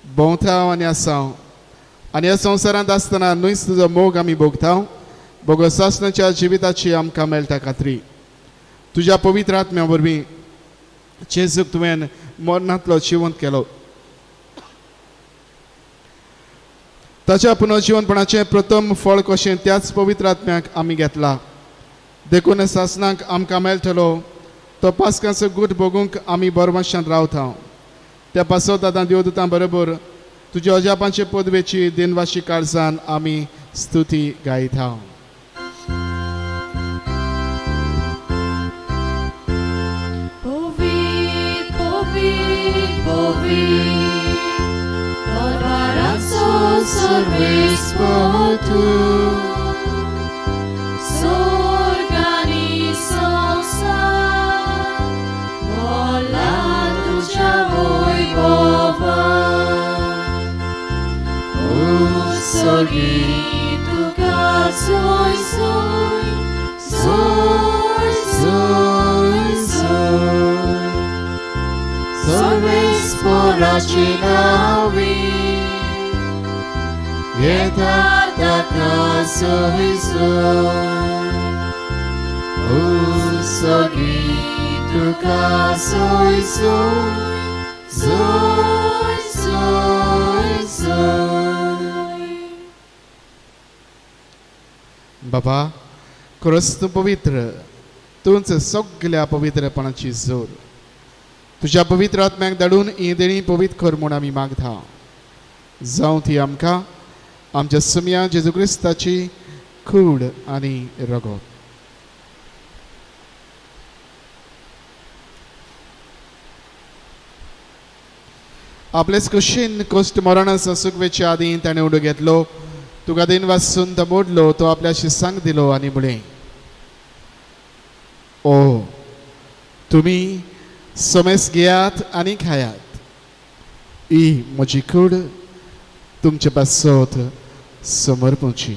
भोंवता आनी आसा आनी ह्या संवसारांत आसतना न्हयच तुजो मोग आमी भोगता. भोगो सासनाच्या जिविताची आमकां मेळटा खात्री. तुज्या पवित्र आत्म्या वरवीं जेजूक तुवें मरणांतलो जिवंत केलो. ताच्या पुनर्जिवनपणाचें प्रथम फळ कशें त्याच पवित्र आत्म्याक आमी घेतला. देखून सासनाक आमकां मेळटलो तो पास्काचो गूट भोगूंक आमी बरवशान रावता. त्या पासत आतां देवदूतां बरोबर तुज्या अजापांचे पदवेची दिनवाशी काळजान आमी स्तुती गायता. सर्वेस्पोर सोर्गानी संसार भोला तुज्या वैभवान उत्सर्गी तुका सोय सोय सोय सोय सोय सर्वेस्पोराचे नांवी येता ताका सोय सोय उत्सर्गी तुका सोय सोय सोय सोय सोय. बाबा, खरोच तूं पवित्र, तूंच सगल्या पवित्रपणाची जोर. तुज्या पवित्र आत्म्याक धाडून ही देणी पवित्र कर म्हूण आमी मागता. जावं ती आमकां आमच्या सुम्या जेजू क्रिस्ताची कूड आनी रगत. आपलेच कुशीन कश्ट मरणाचो सुकवेच्या आदीं ताणें उडो घेतलो. तुका दिन वाचून तो मोडलो. तो आपल्या शिसांक दिलो आनी म्हणलें, ओ तुमी समेस घेयात आनी खायात. ही म्हजी कूड तुमचे पासत समर्पणची.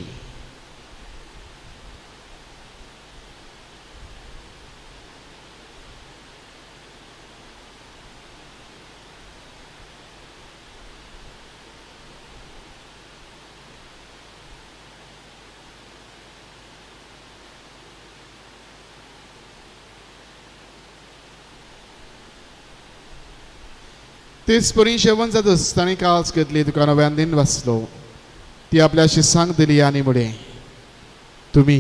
तेच परी जेवण जातच ताणें काळज घेतली. तुका नव्यान दिन वाचलो. ती आपल्याशी सांग दिली आनी म्हणलें, तुमी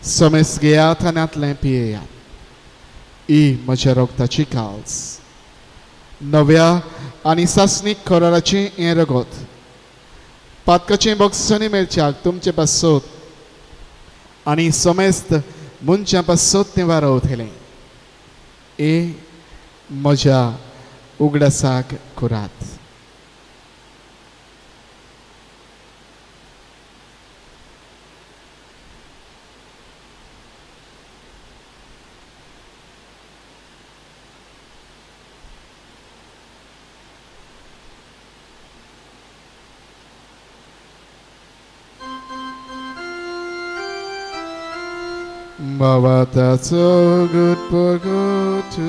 समेस घेयात आनी आतलें पियेयात. ही म्हज्या रगताची काळज, नव्या आनी सासणीक कराराचें हें रगत. पातकाचें बक्षणी मेळच्याक तुमचे पासत आनी समेस्त मनशां पासत तें वारवतलें. हे म्हज्या उगडासाक करात. Baba that's good to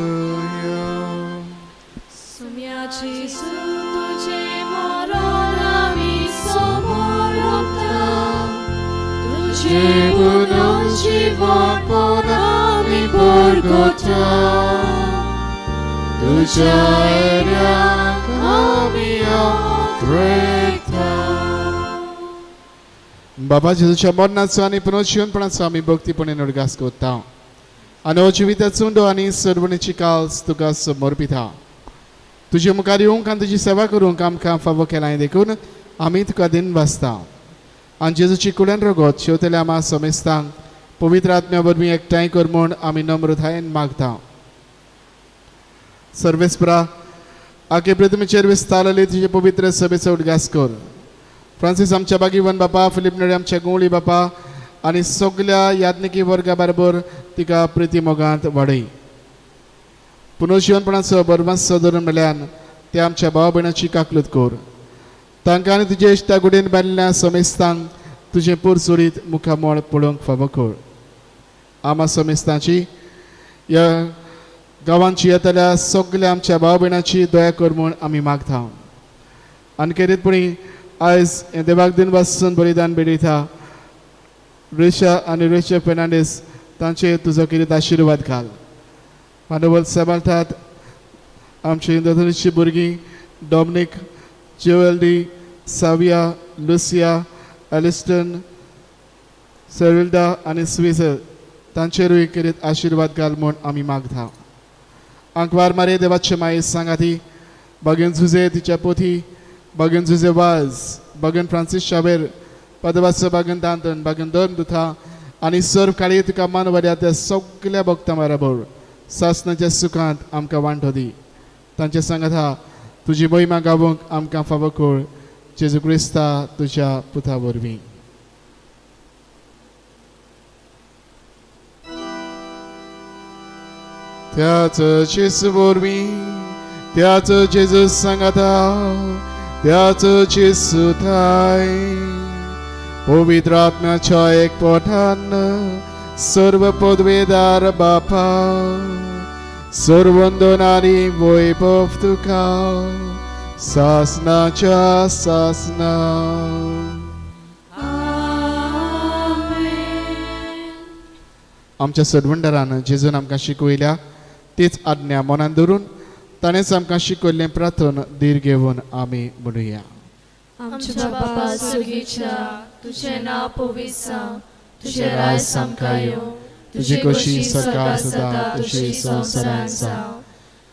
you. Jesu तुझे मरण आमी समर्पता, तुझे पुनर्जीवनपण आमी बरगता, तुझ्या एऱ्याक आमी अत्रेता. बाबा जेजूच्या मरणाचो आनी पुनर्जीवनपणाचो आमी भक्तीपणे उडगास करता आनी हो जिविताचो उंडो आनी सर्वणीची काल्स तुका समर्पिता. तुजे मुखार येवंक आनी तुजी सेवा करूंक आमकां फावो केलां देखून आमी तुका दिन वाचता. आनी जेजूची कुड्यान रगत शेवतल्या आमा समेस्तांक पवित्र आत्म्या वरवीं एकठांय कर म्हूण आमी नम्रतायेन मागता. सर्वेस्परा आखे प्रतिमेचेर विस्तारले तुजे पवित्र सभेचो उडगास कर. फ्रांसीस आमच्या बागीवन बापा, फिलीप नेरी आमच्या गुंवळी बापा आनी सगल्या याज्ञिकी वर्गा बरोबर तिका प्रिती मोगांत वाडय. पुनर्जिवनपणाचो बरमासो धरून मेळ्यान ते आमच्या भाव भयणाची काकलूत कर. तांकां आनी तुजे इश्टा गुडेन बांदिल्ल्या समेस्तांक तुजें पुरसुरीत मुखामळ पळोवंक फावो कर. आमा समेस्तांची ह्या गांवांची येतल्या सगल्या आमच्या भाव भयणाची दया कर म्हूण आमी मागता. आनी खेरीतपणी आयज हें देवाक दिन वासून बलिदान भेटयता रेशा आनी रेशा फेर्नांडीस तांचेर तुजो कितें आशिर्वाद घाल. मानवल सांबाळटात आमची इंद्रधनुची भुरगीं डॉमनीक, जेवल्डी, साविया, लुसिया, एलिस्टन, सेरिल्डा आनी स्विजर तांचेरूय कितें आशिर्वाद घाल म्हूण आमी मागता. आंकवार मारे देवाचे माये सांगाती बागेन झुजे तिच्या पोथी, बागेन झुजे वाज, बागेन फ्रांसीस शावेर, पदवाचो बागेन दांतन, बागेन दोन दुथा आनी सर्व काळी तुका मानवल्या त्या सगल्या भक्तां बरोबर सासनाच्या सुखांत आमकां वांटो दी. तांचे सांगाता तुजी मोहिमा गावोवंक आमकां फावो कर. जेजू क्रिस्ता तुज्या पुता वरवीं. त्याच जेजू वरवीं, त्याच जेजू सांगाता, त्याच जेजू थाय पवित्र आत्म्याच्या एकपठान सर्व पदवेदार बापा सर्वंदन आनी वैभव तुका सासनाच्या सासना. आमच्या सरवंडरान जेजून आमकां शिकयल्या तीच आज्ञा मनान धरून ताणेंच आमकां शिकयल्लें प्रार्थन धीर घेवन आमी म्हणुया. आमच्या बापा स्वर्गीच्या, तुझें नांव पवित्र जावं, तुझें राज आमकां येवं, तुजी खोशी सरकार सदां तशी संवसारांत जावं.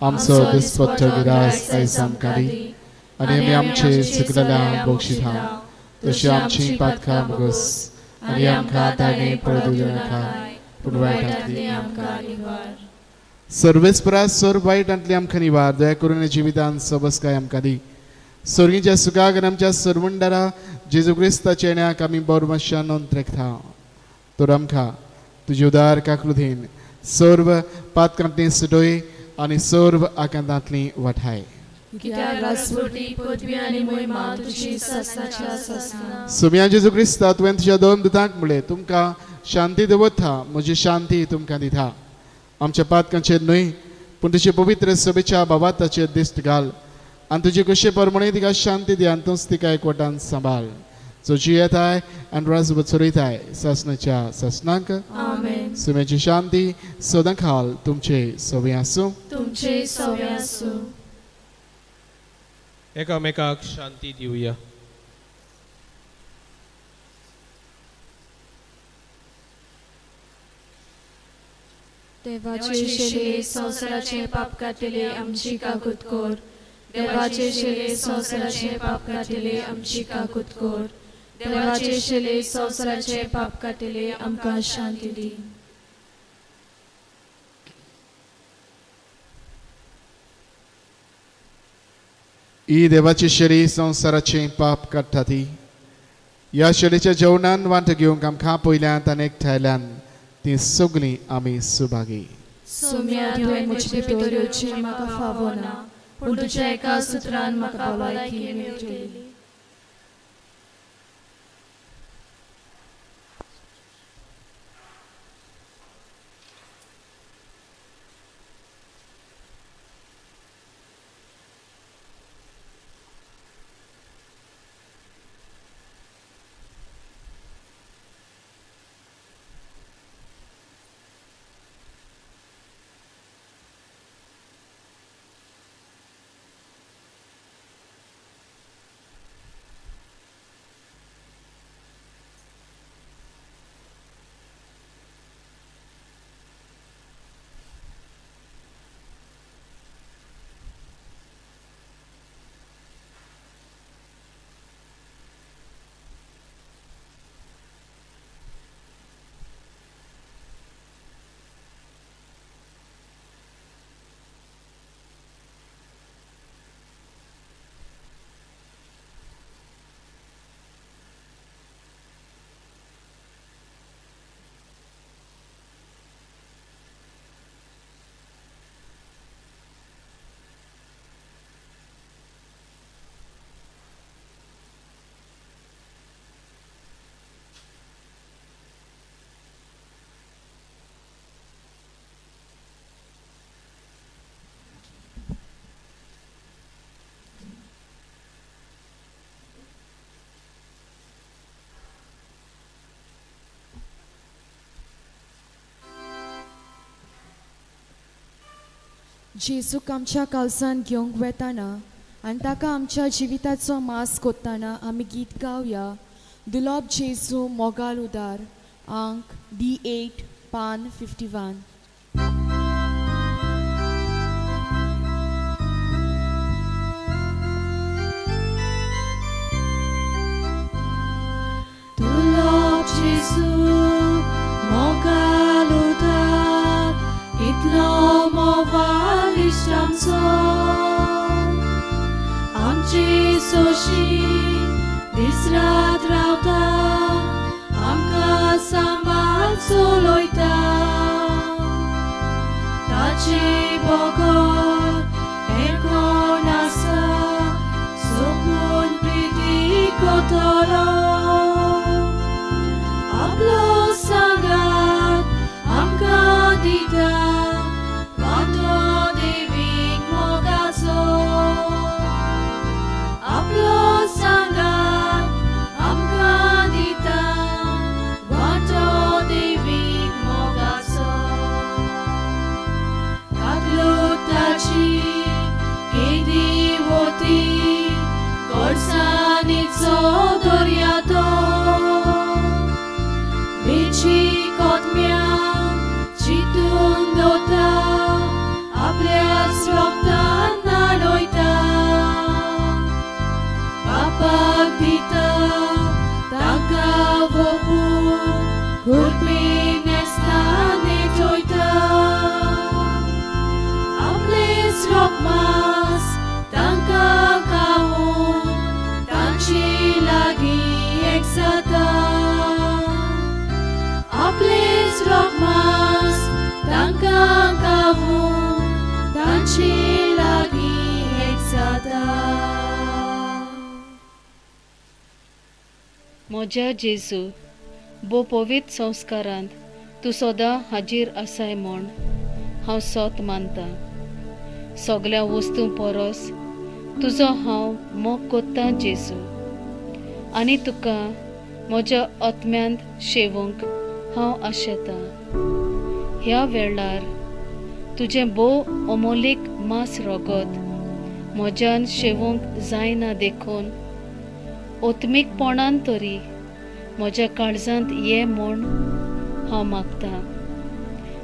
आमचो दिसपट्टो गिरास आयज आमकां दी आनी आमी आमचे चुकलेल्या बक्षिता तशी आमची पातकां भोगस आनी आमकां ताणें पडू दिवनाका पूण वायटांतली आमकां निवार. सर्वेस्परा सर्व वायटांतली आमकां निवार. दया करून जिवितान सबसकाय आमकां दी. स्वर्गीच्या सुखाक आनी आमच्या सरवंडारा जेजू क्रिस्ताच्या येण्याक आमी बोरमाश्या नोंद रेखता. तर आमकां तुजी उदार काकलुतीन सर्व पातकांतली सुटय आनी सर्व आकांतांतली वाठाय. सुम्या जेजू क्रिस्ता तुवें तुज्या दोन दुतांक म्हणलें तुमकां शांती दवरता, म्हजी शांती तुमकां दिता. आमच्या पातकांचेर न्हय पूण तुजे पवित्र सभेच्या बाबाताचेर दिश्ट घाल आनी तुजे कशे प्रमाणे तिका शांती दी आनी तूंच तिका एकवटान सांबाळ. जो जियेताय आनी राज चलयताय सासनाच्या सासनाक. सुम्याची शांती सदां खाल तुमचे सवय आसूं. तुमचे सवय आसूं. एकामेकाक शांती दिवया. देवाचे शिले संवसाराचे पाप काडटले आमची काकूत कर. देवाचे शिले संवसाराचे पाप काडटले आमची काकूत कर. देवाचे शिले संवसाराचे पाप काडटले आमकां शांती दी. ही देवाची शेळी संवसाराचें पाप काडटा ती. ह्या शेळीच्या जेवणान वांटो घेवंक आमकां पयल्यान आनी एकठांयल्यान ती सगळीं आमी सुभागी. सोम्या तुवें म्हजे भितर येवचें म्हाका फावो ना, पूण तुज्या एका सुत्रान म्हाका भलायकी मेळटली. जेजूक आमच्या काळजांत घेवंक वेताना आनी ताका आमच्या जिविताचो मास कोत्ताना आमी गीत गावया दुलोब जेजू मोगाल उदार आंक D8 पान 51. दुलोब जेजू मोगाल उदार इतलो मोवाल इश्ट आमचो आमची सोशी दीस रात रावता आमकां सांबाळ चलयता ताचे बगर हें कोण आसा सोंपून प्रिती कोतलो आपलो सांगात आमकां दिता वांटो देवीक मोगाचो आपलो सांगात आमकां दिता वांटो देवीक मोगाचो काकलुताची केदी वोती गोडसाणीचो दर्या तो वेची कोतम्यान चिंतून दवरता आपल्याच रोगतान न्हाणयता पापाक दिता ताका वोपून कुरपी न्हेसना नेटयता आपलेच रोगमास तांकां खावून तांचे लागीं एक जाता आपलेच रोगमास तांकां खावून तांचे लागीं एक जाता. म्हज्या जेजू भोव पवित्र संस्कारांत तूं सदां हाजीर आसाय म्हूण हांव सोत मानता. सगळ्या वस्तूं परस तुजो हांव मोग कोत्तां जेजू आनी तुका म्हज्या आत्म्यांत शेवूंक हांव आशेतां. ह्या वेळार तुजें भोव अमोलीक मांस रगत म्हज्यान शेवूंक जायना देखून ओत्मीकपणान तरी म्हज्या काळजांत ये म्हूण हांव मागतां.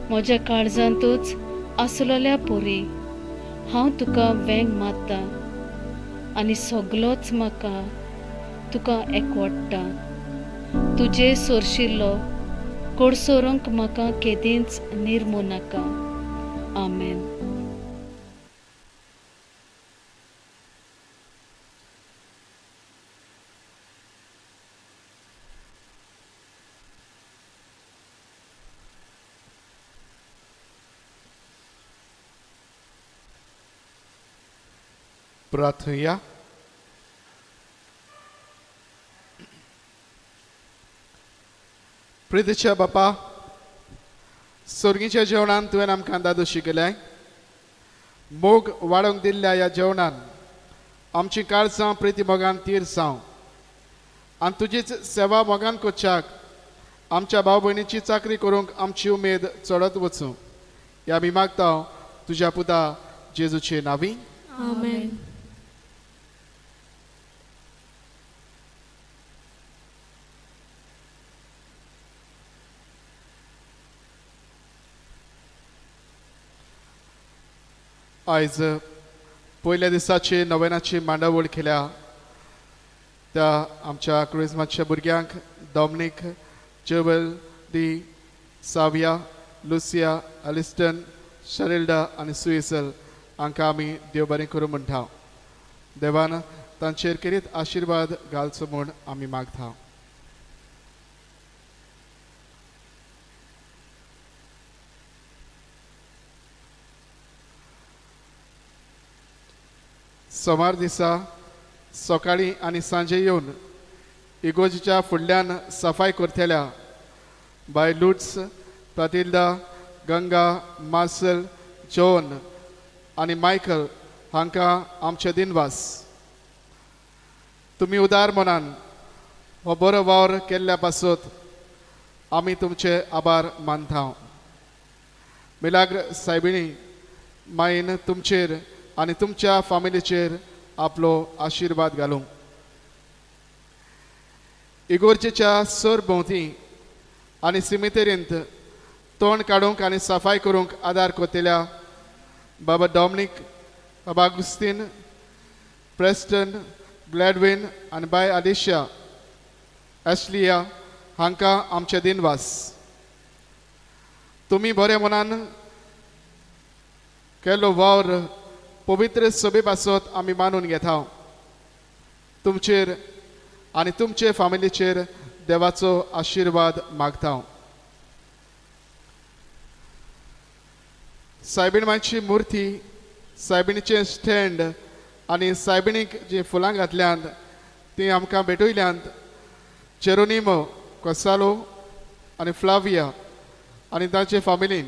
म्हज्या काळजांतूच आसलेल्या परी हांव तुका वेंग मारतां आनी सगलोच म्हाका तुका एकवडटा. तुजे सोरशिल्लो कोडसोरूंक म्हाका केदींच निर्मू नाका. आमेन. प्रार्थया. प्रितीच्या बापा, सोर्गीच्या जेवणान तुवें आमकां दादू शिकयलें. मोग वाडोवंक दिल्ल्या ह्या जेवणान आमची काळजां प्रिती मोगान तीर जावं आनी तुजीच सेवा मोगान करच्याक आमच्या भाव भयणीची चाकरी करूंक आमची उमेद चडत वचूं. ह्या आमी मागता तुज्या पुता जेजूचे नांवी. आमेन. आयज पयल्या दिसाची नवेनाची मांडावळ केल्या त्या आमच्या क्रिस्मसच्या भुरग्यांक डॉमनीक, जेवल डी साविया, लुसिया, अलिस्टन, शरिल्डा आनी सुएसल हांकां आमी देव बरें करूं म्हणटा. देवान तांचेर केरीत आशिर्वाद घालचो म्हूण आमी मागता. सोमार दिसा सकाळीं आनी सांजे येवन इगोजीच्या फुडल्यान सफाय करतल्या बाय लुट्स, प्रतिल्दा, गंगा, मार्सल, जॉन आनी मायकल हांकां आमचे दिनवास. तुमी उदार मनान हो बरो वावर केल्ल्या पासत आमी तुमचे आभार मानता. मिलाग्र सायबिणी मायन तुमचेर आनी तुमच्या फामिलीचेर आपलो आशिर्वाद घालूं. इगोर्जेच्या सर भोंवती आनी सिमितेरींत तोंड काडूंक आनी सफाय करूंक आदार कोतेल्या बाबा डॉमनीक, बाबा आगुस्तीन, प्रेस्टन, ग्लॅडवीन आनी बाय आलिशा एशलिया हांकां आमचे दिनवास. तुमी बरे मनान केल्लो वावर पवित्र सभे पासत आमी मानून घेता. तुमचेर आनी तुमचे फामिलीचेर देवाचो आशिर्वाद मागता. सायबीण मांयची मुर्ती, सायबिणीचें स्टँड आनी सायबिणीक जीं फुलां घातल्यांत तीं आमकां भेटयल्यांत जेरोनिमो कोसालो आनी फ्लाविया आनी तांचे फामिलीन.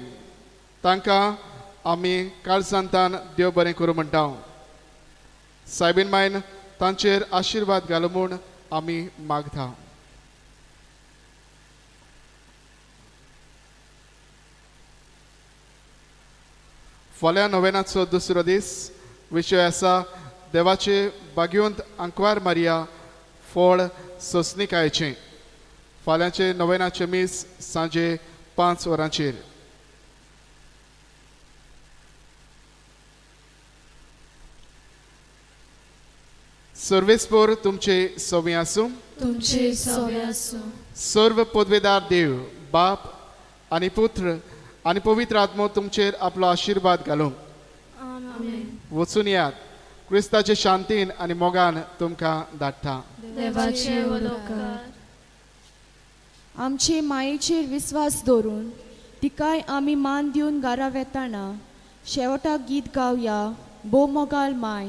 तांकां आमी काळजांतान देव बरें करूं म्हणटा. सायबीण मायन तांचेर आशिर्वाद घालूं म्हूण आमी मागता. फाल्यां नोवेनाचो दुसरो दीस. विशय आसा देवाचे बागयोंत आंकवार मारिया फळ सोंसणीकायेचें. फाल्यांचे नोवेनाचें मीस सांजे 5 वरांचेर. सर्वेस्पोर तुमचे सवी आसूं. तुमचे सवी आसूं. सर्व पदवेदार देव बाप आनी पुत्र आनी पवित्र आत्मो तुमचेर आपलो आशिर्वाद घालूं. वचून यात. क्रिस्ताचे शांतीन आनी मोगान तुमकां धाडटा. देवाचे उपकार. आमचे मायेचेर विस्वास दवरून तिकाय आमी मान दिवन घरा वेताना शेवटाक गीत गावया भोव मोगाल माय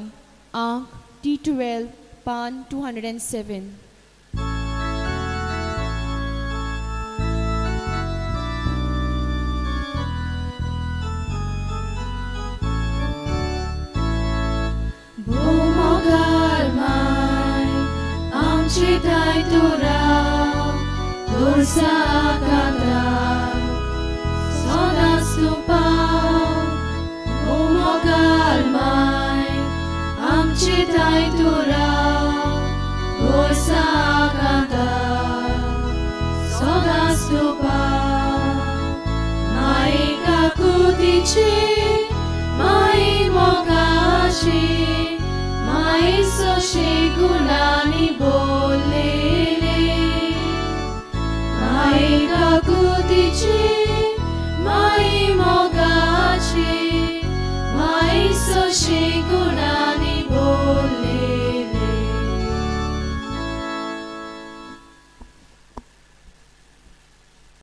आंक T12 पान 207. आमची तुरा गोरसा सदांच तूं पाव भोव मोगाल माय आमची तुरा गोरसा सदांच तूं पाव. माई काकुतीची माई मोगाची माई सोशे गुणांनी बोललेले माई काकुतीची माई मोगाची माई सोशे गुणांनी.